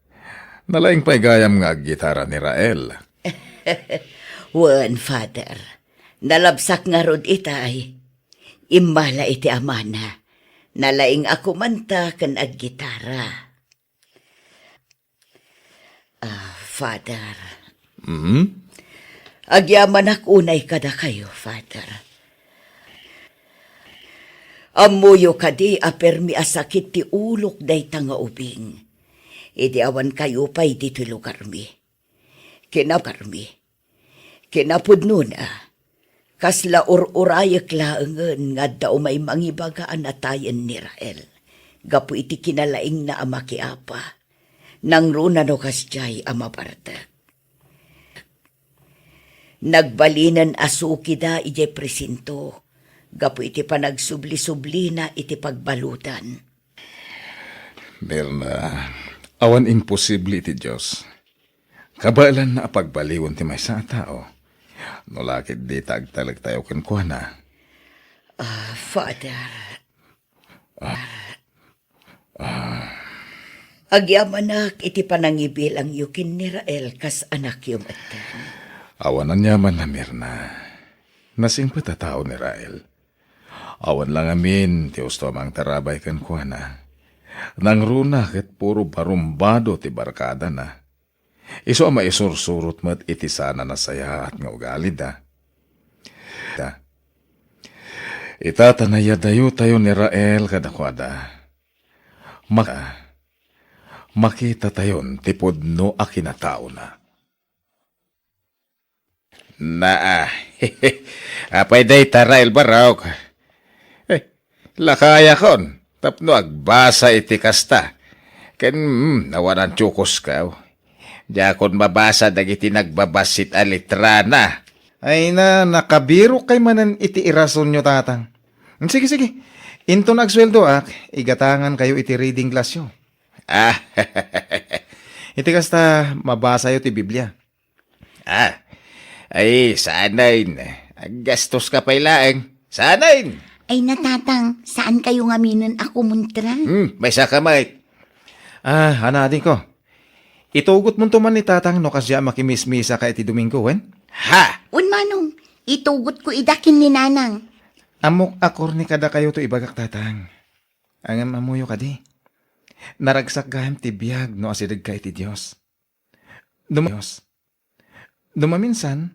Nalaing pay gayam nga aggitara ni Rael. Wen, Father. Nalabsak ngarud itay. Immala iti amana. Nalaing a kumanta ken aggitara. Ah, Father. Hmm? Agyamanak unay kadakayo, Father. Ammoyo kadi a permi a sakit ti ulok dayta nga ubing. Idi awan kayo pay ditoy lugarmi. Kinakarmi. Kinapudnona, kasla ur-urayek laengen nga adda umay mangibaga a natayen ni Rael gapu iti kinalaingna a makiapa. Nangruna no kasdiay a mabartek. Nagbalinen a sukida idiay presinto gapu iti panagsubli-sublina iti pagbaludan. Mirna, awan imposible iti Dios. Kabaelanna a pagbaliwen ti maysa a tao, no la ket dita agtalektayo kenkuana. Ah, Father. Ah. Ah. Agyamanak iti panangibilangyo ken ni Rael kas anakyo metten. Awan aniamanna, Mirna. Nasingpet a tao ni Rael. Awan la ngamin ti usto a mangtarabay kenkuana. Nangruna ket puro barumbado ti barkadana. Isu a maisursurot met iti saan a nasayaat nga ugalida. Da. Ita ta nayadayotayo ni Rael kadakuada. Mak-, makitatayon ti pudno a kinataona. Naa. Apay dayta, Rael Barok? Eh, lakayakon tapno agbasa iti kasta. Ken, mm, awan a tiokoskaw. Diakon mabasa dagiti nagbabassit a letrana. Ay na, nakabirok kay manen iti irasonyo, Tatang. Sige, sige. Inton agsueldoak, igatangan kayo iti reading classyo. Ah, iti kasta, mabasayo ti Biblia. Ah, ay, saanen. Aggastoska pay laeng. Saanen. Ay na, Tatang, saan kayo ngaminen a kumontra? Hmm, maysaka met. Ah, anadingko. Itugotmonto man ni Tatang no kasdiay a makimismisaka iti Domingo, wen? Ha? Wen, Manong, itugotko ida ken ni Nanang. Ammok a korni kadakayo to ibagak, Tatang. Ngem ammoyo kadi, naragsak gayam ti biag no asidegka iti Dios. No ma-, Dios. No maminsan,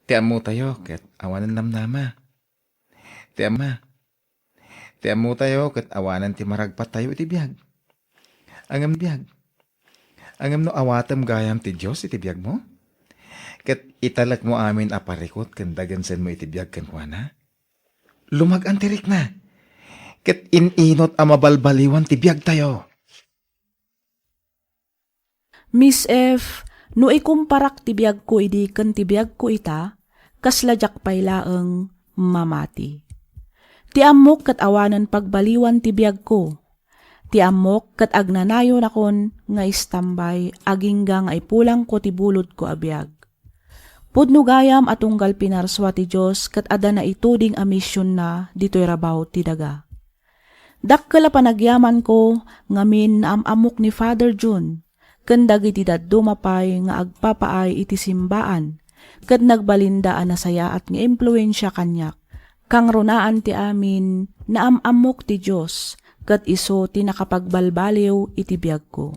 ti ammotayo ket awanen namnama. Ti amma, ti ammotayo ket awanen ti maragpattayo iti biag. Ngem biag. Ngem no awatem gayam ti Dios iti biagmo, ket italekmo amin a parikut ken dagensenmo iti biag kenkuana, lumag-an ti rikna, ket in-inut a mabalbaliwan ti biagtayo. Miss F, no ikumparak ti biagko idi ken ti biagko ita, kasla diak pay laeng mamati. Ti ammok ket awanen pagbaliwan ti biagko. Ti ammok ket agnanayonakon nga istambay agingga nga ipulangko ti bulodko a biag. Pudno gayam a tunggal pinarsua ti Dios ket adda naituding a misionna ditoy rabaw ti daga. Dakkel a panagyamanko ngamin naam-ammok ni Father Jun ken dagiti dadduma pay nga agpapaay iti simbaan ket nagbalinda a nasayaat nga impluensia kaniak. Kangrunaan ti amin, naam-ammok ti Dios ket isu ti nakapagbalbaliw iti biagko.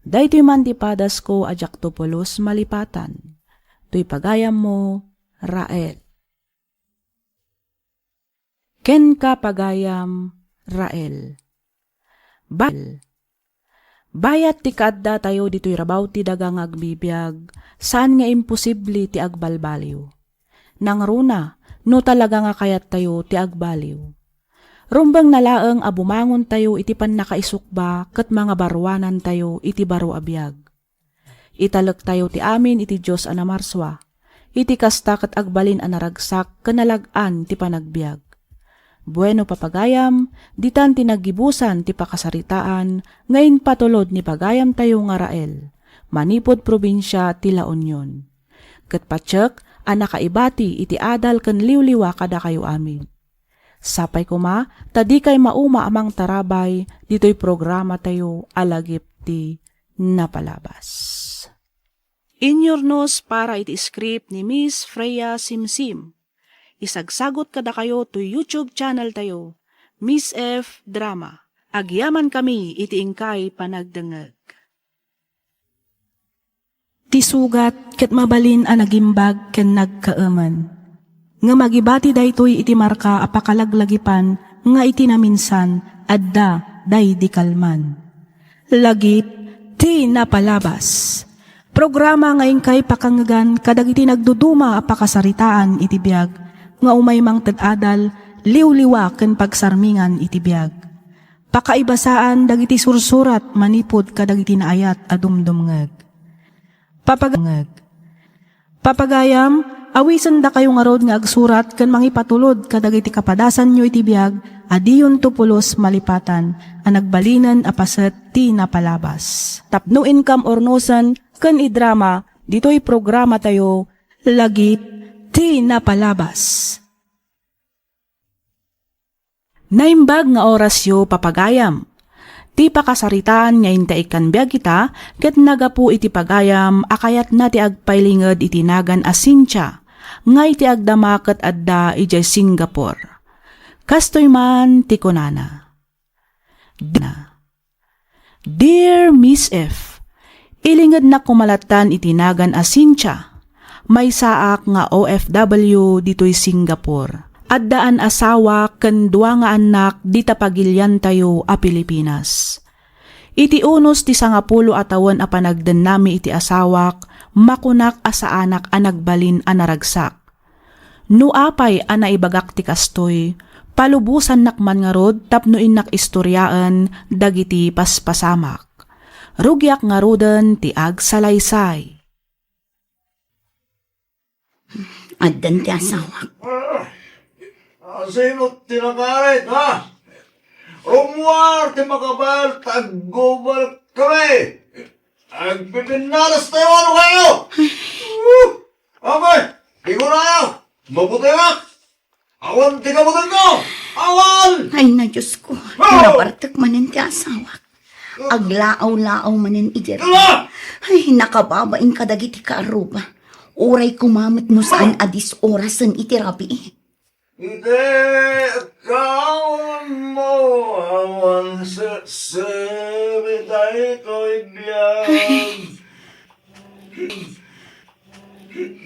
Daytoy man ti padasko a diakto pulos malipatan. Toy pagayammo, Rael. Kenka, pagayam, Rael. Ba-, Bayat ti kaaddatayo ditoy rabaw ti daga nga agbibiag, saan nga imposible ti agbalbaliw. Nangruna, no talaga nga kayattayo ti agbaliw. Rumbengna laeng a bumangontayo iti pannakaisukba ket mangabaruanantayo iti baro a biag. Italektayo ti amin iti Dios a namarsua. Iti kasta ket agbalin a naragsak ken nalag-an ti panagbiag. Bueno, papagayam, ditan ti naggibusan ti pakasaritaan nga impatulod ni pagayamtayo nga Rael, manipud probinsia ti La Union. Ket patiek a nakaibati iti adal ken liwliwa kadakayo amin. Sapay koma ta dikay mauma a mangtarabay ditoy programatayo a Lagip ti Napalabas. Inyurnos para iti script ni Miss Freya Simsim. Isagsagot kadakayo toy YouTube channel tayo, Miss F Drama. Agyamankami iti inkay panagdengngeg. Ti sugat ket mabalin a nagimbag ken nagkaemen. Ngem agibati daytoy iti marka a pakalaglagipan nga iti naminsan adda daydi kalman. Lagip ti Napalabas. Programa nga inkay pakangngegan kadagiti nagduduma a pakasaritaan iti biag nga umay mangted adal, liwliwa ken pagsarmingan iti biag. Pakaibasaan dagiti sursurat manipud kadagiti naayat a dumdumngeg. Papagangeg. Papagayam, awisendakayo ngarud nga agsurat ken mangipatulod kadagiti kapadasanyo iti biag a diyonto pulos malipatan a nagbalinen a paset ti napalabas. Tapno inkam urnosen ken idrama ditoy programatayo, Lagip ti Napalabas. Naimbag nga orasyo, papagayam. Ti pakasaritaan nga inta ikkan biag ita, ket nagapu iti pagayam a kayatna ti agpailinged iti nagan a Cynthia, nga iti agdama ket adda idiay Singapore. Kastoy man ti kunana. Dear Miss F, ilingednak koma lattan iti nagan a Cynthia. Maysaak nga O F W ditoy Singapore. Addaan asawa ken dua nga annak dita pagiliantayo a Pilipinas. Iti unos ti sangapulo a tawen a panagdennami iti asawak, makunak a saanak a nagbalin a naragsak. No apay a naibagak ti kastoy, palubosannak man ngarud tapno innak istoriaen dagiti paspasamak. Rugiak ngaruden ti agsalaysay. Addan ti asawak. Ah, sino ti nakarit, ha? Rummuar ti makabael ta aggubal kami. Agpipinnalas tayo, ano kayo? Amay, di ko na! Mabutiak! Awan ti kabutanko! Awan! Ay na, Diyos ko. Ah! Nabartek manen ti asawak. Aglaaw-laaw manen idiay. Ah! Ay, nakababain kadagiti kaarruba. Uray kumamet no saan a disorasen iti rabii. Iti kaon mo, awan sesemi daytoy biag.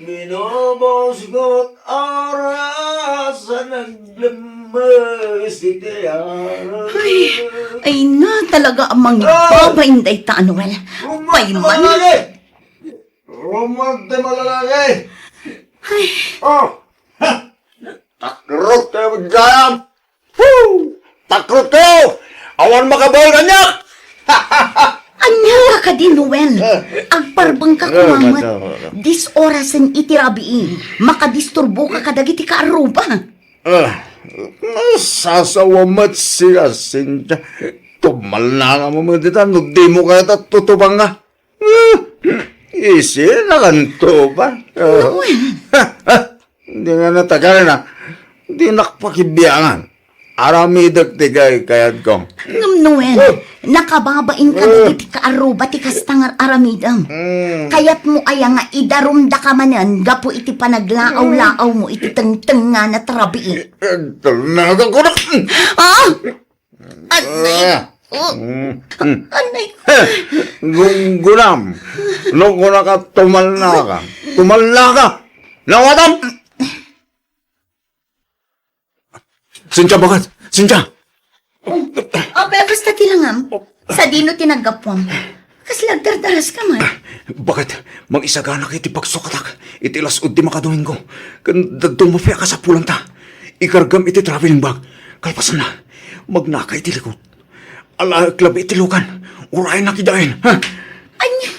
Minobos ngot oras a naglemmes iti aras. Ay, ay na talaga a mangbabain dayta, Noel. Payman. Rumag ti malalaki! Ay. Oh! Ha! Takrot kayo, gayam! Woo! Takrot kayo! Awan makabawi kaniak! Ania ka kadi, Noel? Agparbeng ka kumamet. Disorasen iti rabii. Makadisturbo ka kadagiti kaarruba. Ah, sasawa met sika, Cynthia. Tumalna nga mo met ita, no di mo kaya ta tutubang nga. Ah, isina kanto ba? Ah. Noel. Di nga natagal na. Di nakpakibiangan. Aramidek ti kaykayatko. Ngem Noel, nakababain ka dagiti kaarruba ti kasta nga aramidem. Mm. Kayatmo aya nga idarumda ka manen gapu iti panaglaaw-laaw mo iti tengtengngana ti rabii? Agtalnagan ko na. Ah! Anay! Ah. Oh. Mm, mm. Anay! Gunggunam. No kunaka tumalna ka. Tumalna ka. Nawatam! Sintia, baket! Sintia! Oh, apay, kasta ti langam? Sadino ti naggapuam? Kasla agdardaraska man? Baket, mangisaganak iti pagsukatak iti las-ud ti makadomingo. Ken dadduma pay a kasapulanta. Ikargam iti traveling bag. Kalpasanna, magnaka iti likod. Alaek labi iti lugan. Uraynak idiayen, ha? Ania?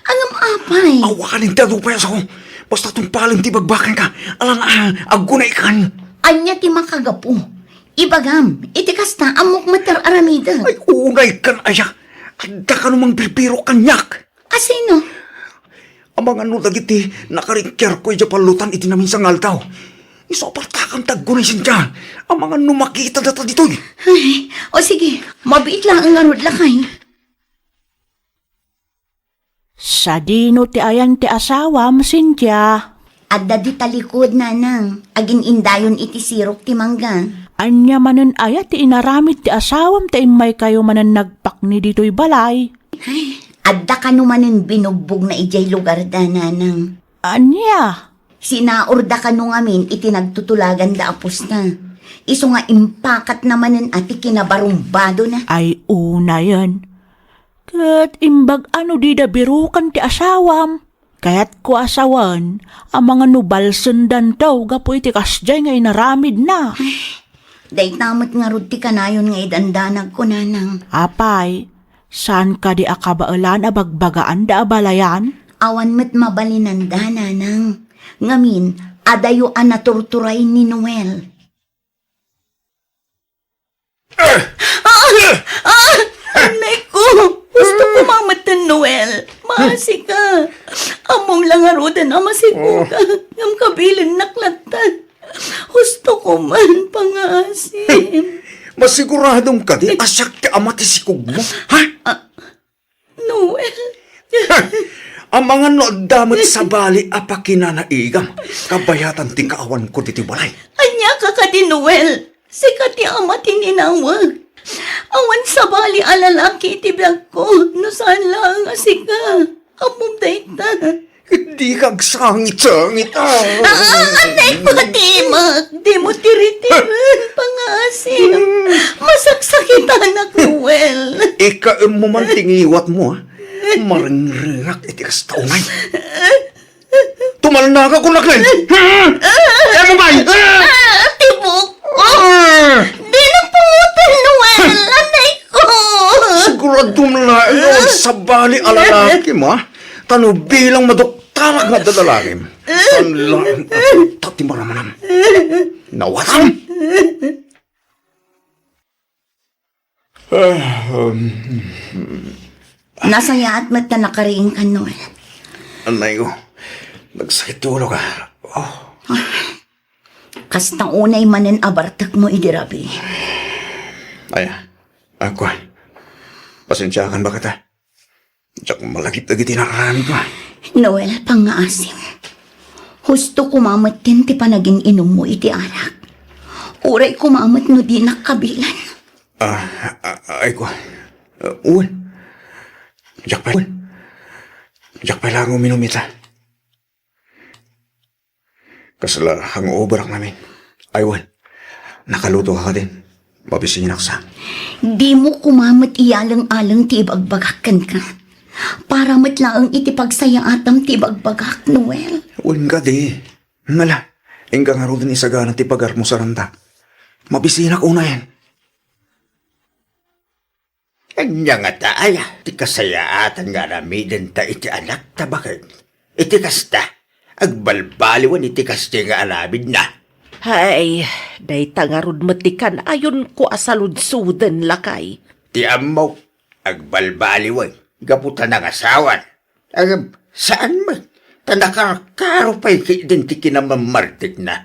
Ngem apay? Awanen ti adu pay a sao. Basta tungpalen ti ibagbaga kenka. Alang, ah, aggunaykan. Ania ti makagapu? Ibagam, iti kasta, ammok met ti ar-aramidek. Ay, unaykan aya. Adda kano mangbirbirok kaniak. A sino? Amangan no dagiti nakaringkiarko idiay pallutan iti naminsan nga aldaw. Isu a partakam ti aggunay, Sintia. Amangan no makita data ditoy. Ay, o sige, mabiit laeng ngarud, lakay. Sadino ti ayan ti asawam, Sintia? Adda di talikod, nanang. Agin-indayon iti sirok ti mangga. Ania manen aya ti inaramid ti asawam ta immaykayo manen nagpakni ditoy balay? Ay, adda kano manen binugbogna idiay lugarda, nanang. Ania? Sinaurda kano ngamin iti nagtutulaganda a pusta. Isu nga impakatna manen a ti kinabarumbadona. Ay, unayen. Ket imbag a no dida birokan ti asawam. Kayatko a sawen, amangan no balsendanto gapu iti kasdiay nga inaramidna. Dayta met ngarud ti kanayon nga idandanagko, nanang. Apay, saan kadi a kabaelan a bagbagaanda a balayan? Awan met mabalinanda, nanang. Ngamin, adayo a naturturay ni Noel. Ah! Ah! Anay ko! Husto ko mametten, Noel. Maasi ka. Ammom la ngaruden a masigo ka. Ngem kabilennak latta. Husto ko man, pangaasim. Masiguradom kadi a siak ti ama ti sikogmo, ha? Ah, Noel. Amangan no adda met sabali a pakinanaigam, kabayatan ti kaawanko ditoy balay. Ania ka kadi, Noel? Sika ti ama ti ninawag. Awan sabali a lalaki iti biagko, no saan laeng a sika. Ammom dayta. Dika agsangit-sangit, ah. Ah, anay ko, timek. Dimo tiritiren, pangaasim. Masaksakitanak, Noel. Ikaemmo man ti ngiwatmo, ah. Marengrengak iti kasta unay. Tumalnaka kunak, Noel. Emo pay. Ah, tibok. Ah. Dinak pangutan, Noel. Anay ko. Siguradom laeng nga awan sabali a lalaki, ma. Ta no bilang maduktalak nga adda lalaki, saan laeng a ta ti maramanam. Nawatam! Ah, um, Nasayaat met ta nakariingkan, Noel. Anay ko, nagsakit ti ulok, ah. Oh. Kasta unay manen a bartekmo idi rabii. Ay, ako, pasensiakan, baket, ah. Diak malagip dagiti naaramidko. Noel, pangngaasim. Husto koma metten ti panagin-inummo iti arak. Uray koma met no dinak kabilan. Ah, ah, ay ko. Ah, wen. Diak pay, wen. Diak pay laeng uminum ita. Kasla hangoverak ngamin. Ay, wen. Nakaluto ka kadin. Mabisinak sa. Dimo koma met iyaleng-aleng ti ibagbagak kenka. Para met laeng iti pagsayaatam ti ibagbagak, Noel. Wen kadi. Nala, inka ngaruden isagana ti pagarmusaranta. Mabisinak unayen. Ania ngata aya ti kasayaatan nga aramidenta iti anakta, baket? Iti kasta, agbalbaliwen iti kasdiay nga aramidna. Hay, dayta ngarud met ti kanayonko a saludsoden, lakay. Ti ammok, agbalbaliwen gapu ta nangasawan. Ngem saan met, ta nakarkaro pay ketdin ti kinamammartekna.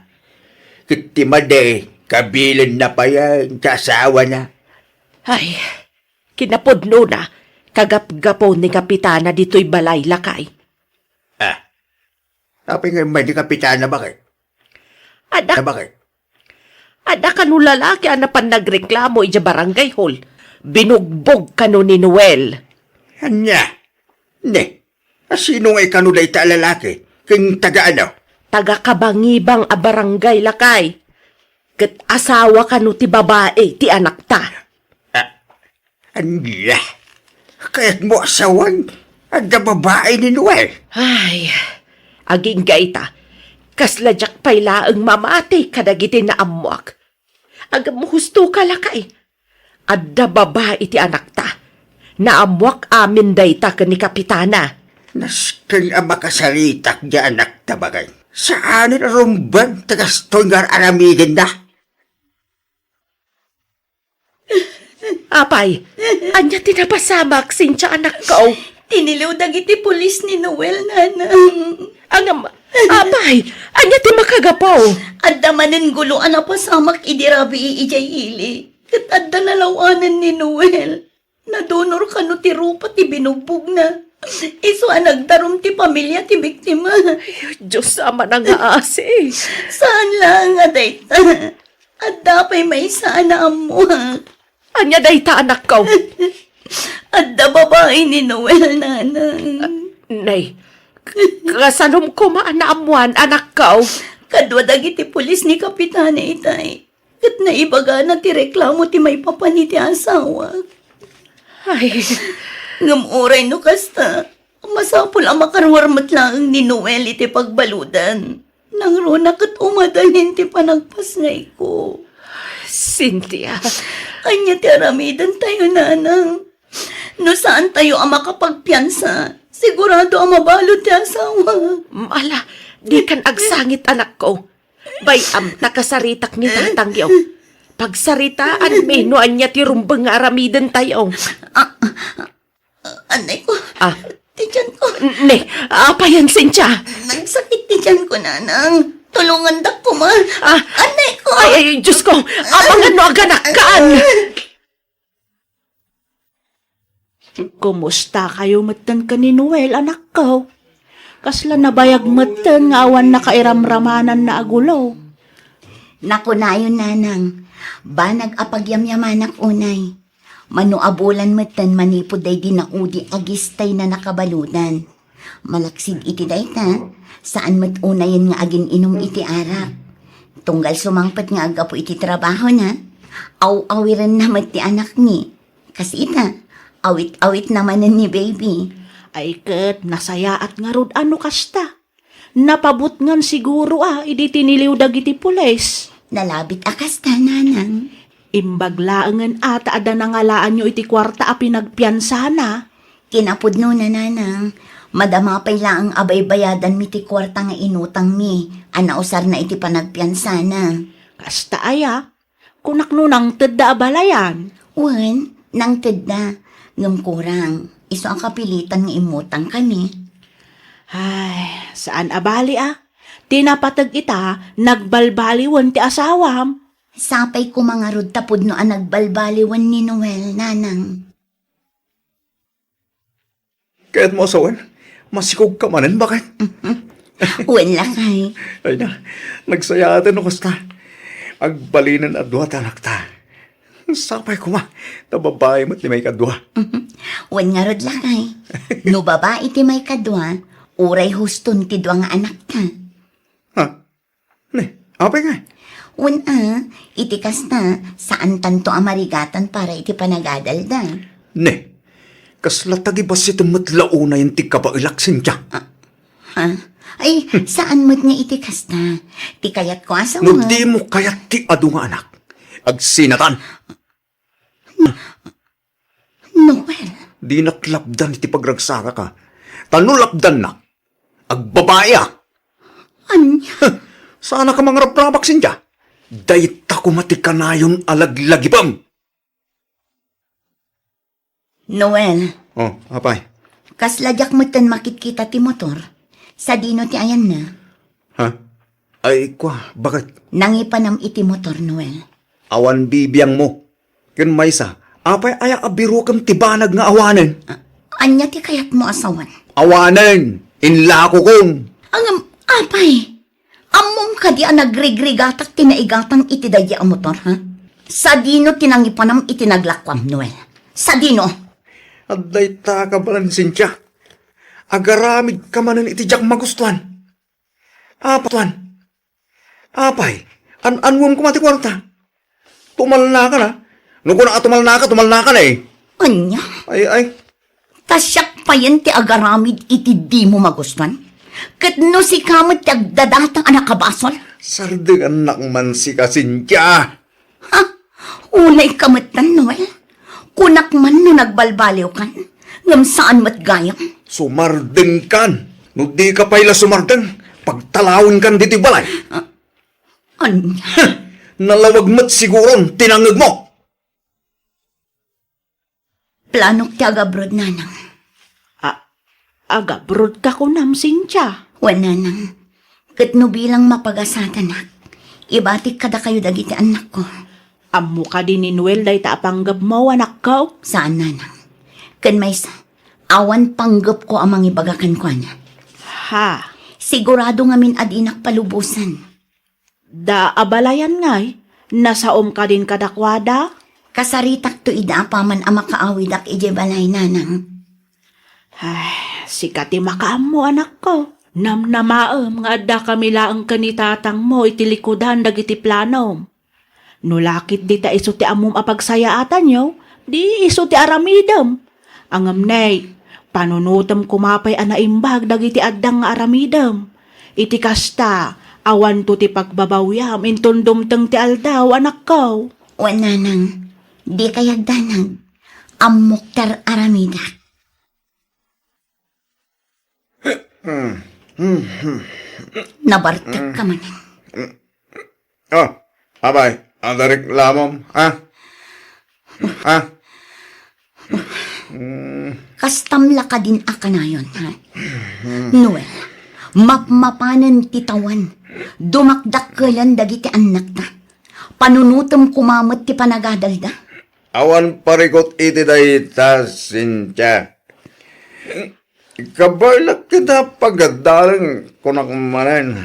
Ket ti madi, kabilenna pay ti asawana. Ay, kinapudnona, kagapgapu ni Kapitana ditoy balay, lakay. Ah, apay nga immay ni Kapitana, baket? Adda, baket? Adda kano lalaki a napan nagreklamo idiay barangay hall. Binugbog kano ni Noel. Ania? Ne, asino ngay kano dayta a lalaki? Ken taga ano? Taga Kabangibang a barangay, lakay. Ket asawa kano ti babai ti anakta? Ah, ania? Kayatmo asawan? Adda babai ni Noel? Ay, agingga ita, kasla diak pay laeng mamati kadagiti naammoak. Agam husto ka, lakay. Adda babai ti anakta. Naammoak amin dayta ken ni Kapitana. Nasken a makasaritak ti anakta, baket. Saanen a rumbeng ti kastoy nga ar-aramidenna. Apay, ania ti napasamak, Cynthia, anakko? Tiniliw dagiti pulis ni Noel, nanang. Ngem, apay, ania ti makagapu? Adda manen gulo a napasamak idi rabii idiay ili. Ket adda nalaw-anen ni Noel. Nadunor kano ti rupa ti binugbogna. Isu a nagdarum ti pamilia ti biktima. Ay, Dios, Ama nga asi. Saan laeng a dayta. Adda pay maysa a naammoak. Ania dayta, anakko? Adda babai ni Noel, nanang. Nay, kasanom koma a naammoan, anakko? Kadua dagiti pulis ni Kapitana itay. Ket naibagana ti reklamo ti maipapan iti asawa. Ay. Ngem uray no kasta, masapul a makaruar met laeng ni Noel iti pagbaludan. Nangruna ket umadalin ti panagpasngayko. Cynthia. Ania ti aramidentayo, nanang? No saan tayo a makapagpiansa, sigurado a mabalud ti asawa. Ala, dikan agsangit, anakko. Bay-am ta kasaritak ni tatangyo. Pagsaritaanmi no ania ti rumbeng nga aramidentayo. Ah, ah, anay ko. Ah. Ti tiyan ko. Ne, apayan, Cynthia? Nagsakit ti tiyan ko, nanang. Tulungandak koma. Ah. Anay ko. Ay, ay, Diyos ko. Amangan no aganakkan. Kumusta kayo metten ken ni Noel, anakko? Kasla nabayag metten nga awan nakairamramananna a gulo. Nakunayon, nanang, banag a pagyamyamanak unay. Mano a bulan metten manipud daydi naudi a gistay na nakabaludan. Malaksid iti dayta, saan met unayen nga agin-inum iti arak. Tunggal sumangpet nga aggapu iti trabahona, aw-awirenna met ti anakmi. Kas ita, awit-awitna manen ni baby. Ay ket, nasayaat ngarud a no kasta. Napabutngan siguro a idi tiniliw dagiti pulis. Nalabit a kasta, nanang. Imbag laengen a ta adda nangalaanyo iti kuarta a pinagpiansana. Kinapudnona, nanang, madama pay laeng a baybayadanmi ti kuarta nga inutangmi a nausarna iti panagpiansana. Kasta aya, kunak no nangtedda a balayan. Wen, nangtedda. Ngem kurang, isu a kapilitan nga immutang kami. Ay, saan a bali a. Ti napateg ita, nagbalbaliwen ti asawam. Sapay koma ngarud ta pudno a nagbalbaliwen ni Noel, nanang. Kayatmo a sawen, masikog ka manen, baket? Wen, lakay. Ay na, nagsayaaten no kasta. Agbalinen a dua ti anakta. Sapay koma, ta babai met ti maikadua. Wen ngarud, lakay. No babai ti maikadua, uray huston ti dua nga anakta. Ha? Ne, apay ngay? Wen a, iti kasta, saantanto a marigatan para iti panagadalda. Ne, kasla tagibasitem met la unayen ti kabaelak, Cynthia. Ah, ha? Ay, saan met nga iti kasta. Ti kayatko a sawen. No dimo kayat ti adu nga anak, agsinatan. Noel. Dinak lapdan iti pagragsakak a. Ta no lapdannak, agbabaia. Ania? Huh, saan a ka mangrabrabak, Cynthia. Dayta koma ti kanayon a laglagipem. Noel. Oh, apay? Kasla diak metten makitkita ti motor. Sadino ti ayanna? Ha? Ay, kua, baket? Nangipanam iti motor, Noel. Awan bibiangmo. Ken maysa, apay aya a birokem ti banag nga awanen? A-, ania ti kayatmo a sawen? Awanen! Inlakokon! Ngem, apay, ammom kadi a nagrigrigatak ti naigatang iti daydi a motor, ha? Sadino ti nangipanam iti naglakuam, Noel? Sadino? Adda ita ka manen, Cynthia. Agaramid ka manen iti diak magustuan. Apay, tuan. Apay, An-anwem koma ti kuarta. Tumalnakan, a. No kunak a tumalnaka, tumalnakan, e. Ania? Ay, ay. Ta siak payen ti agaramid iti dimo magustuan? Ket no sika met ti agdadatang a nakabasol? Sardengannak man sika, Cynthia. Ha? Ulayka metten, Noel. Kunak man no nagbalbaliwkan, ngem saan met gayam. Sumardengkan. No dika pay la sumardeng, pagtalawenkan ditoy balay. Ah, ania? Huh! Nalawag met siguron ti nangngegmo. Planok ti agabroad, Nanang. A-, agabroad ka kunam, Cynthia? Wen, Nanang. Ket no bilang mapagasatanak, ibatik kadakayo dagiti annakko. Ammo kadi ni Noel dayta a panggepmo, anakko? Saan, Nanang. Ken maysa, awan panggepko a mangibaga kenkuana. Ha? Sigurado ngamin a dinak palubosan. Da abalayan ngay, nasaom kadin kadakuada? Kasaritakto idi apaman a makaawidak idiay balay, Nanang. Ay, sika ti makaammo, anakko. Namnamaem nga addakami laeng ken ni tatangmo iti likudan dagiti planom. No lakit dita isu ti ammom a pagsayaatanyo, di isu ti aramidem. Ngem nay, panunotem koma pay a naimbag dagiti addang nga aramidem. Iti kasta, awanto ti pagbabawiam inton dumteng ti aldaw, anakko. Wen, Nanang, dika agdanag. Ammok ti ar-aramidak. Nabartek ka manen. Oh, apay, adda reklamom, ha? Ha? Kastam la kadin a kanayon, ha? Noel, mapmapanen ti tawan. Dumakdakkelen dagiti annakta. Panunotem koma met ti panagadalda. Awan parikut iti dayta, Cynthia. Kabaelak ita pagadaleng, kunak manen.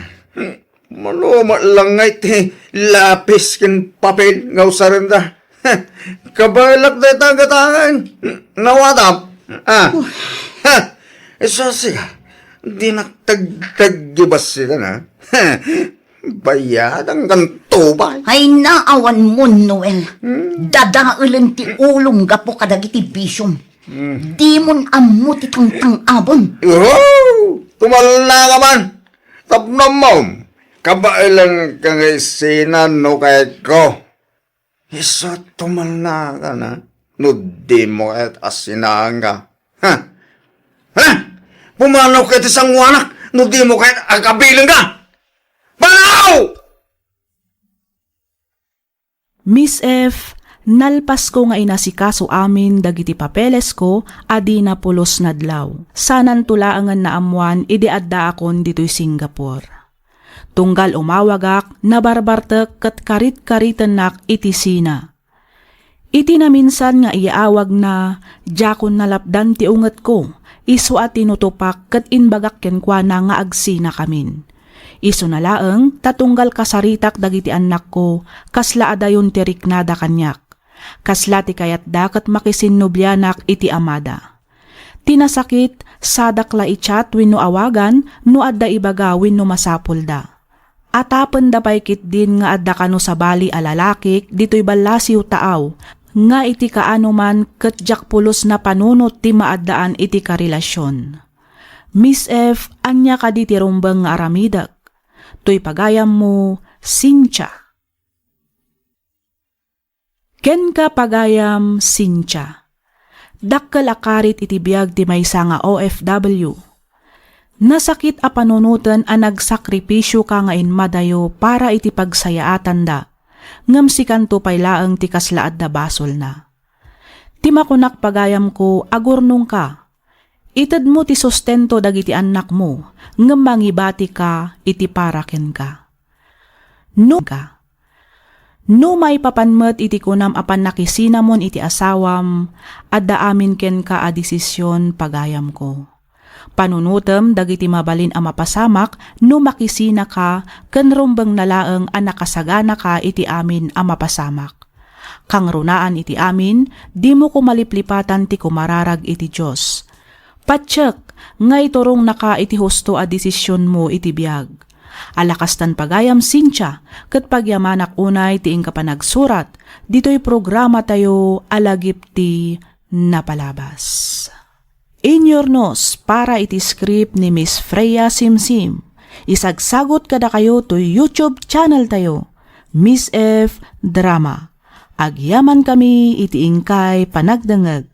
Mano met la ngay ti lapis ken papel nga usarenda. Kabaelak dayta gataen. Nawatam. Ah. Ha. Isu sika. Dinak tagtaggi bassitan, ha. Bayadangkan tubay. Ay, naawan mo, Noel. Hmm. Dadaelen ti ulom gapu kadagiti bisiom. Hmm. Dimon ammo ti tangtang-abon. Oh! Tumalna ka man. Tapno ammom. Kabaelan ka nga isina no kayatko. Isu tumalna ka na no dimo kayat a sinaanka. Ha? Ha? Pumanaw ka iti sangoanak no dimo kayat a kabilenka. Panaw! Miss F, nalpasko nga inasikaso amin dagiti papelesko a dina pulos nadlaw. Sananto laengen naammoan idi addaakon ditoy Singapore. Tunggal umawagak, nabarbartek ket karit-karitennak iti sina. Iti naminsan nga iyaawagna, diakon nalapdan ti ungetko, isu a tinutopak ket imbagak kenkuana nga agsinakamin. Isuna laeng ta tunggal kasaritak dagiti annakko, kasla adayon ti riknada kaniak. Kasla ti kayatda ket makisinnublianak iti amada. Ti nasakit, sadak la i-chat wenno awagan no adda ibaga wenno masapulda. Atapenda pay ketdin nga adda kano sabali a lalakik ditoy ballasiw taaw, nga iti kaanoman ket diak pulos napanunot ti maaddaan iti karelasion. Miss F, ania kadi ti rumbeng nga aramidek? Toy pagayammo, Cynthia. Kenka, pagayam Cynthia. Dakkel a karit iti biag ti maysa nga O F W. Nasakit a panunoten a nagsakripisioka nga immadayo para iti pagsayaatanda, ngem sikanto pay laeng ti kasla adda basolna. Ti makunak, pagayamko, agurnongka. Itedmo ti sustento dagiti annakmo, ngem mangibatika iti para kenka. No ka, no maipapan met iti kunam a pannakisinamon iti asawam, adda amin kenka a desision, pagayamko. Panunotem dagiti mabalin a mapasamak no makisinaka ken rumbengna laeng a nakasaganaka iti amin a mapasamak. Kangrunaan iti amin, dimo koma liplipatan ti kumararag iti Dios. Patiek nga iturongnaka iti husto a desisionmo iti biag. Alakastan pagayam, Cynthia, ket pagyamanak unay ti inka panagsurat ditoy programatayo a Lagip ti Napalabas. Inyurnos para iti script ni Miss Freya Simsim. Isagsagot kadakayo toy YouTube channel tayo, Miss F Drama. Agyaman kami iti inkay panagdengngeg.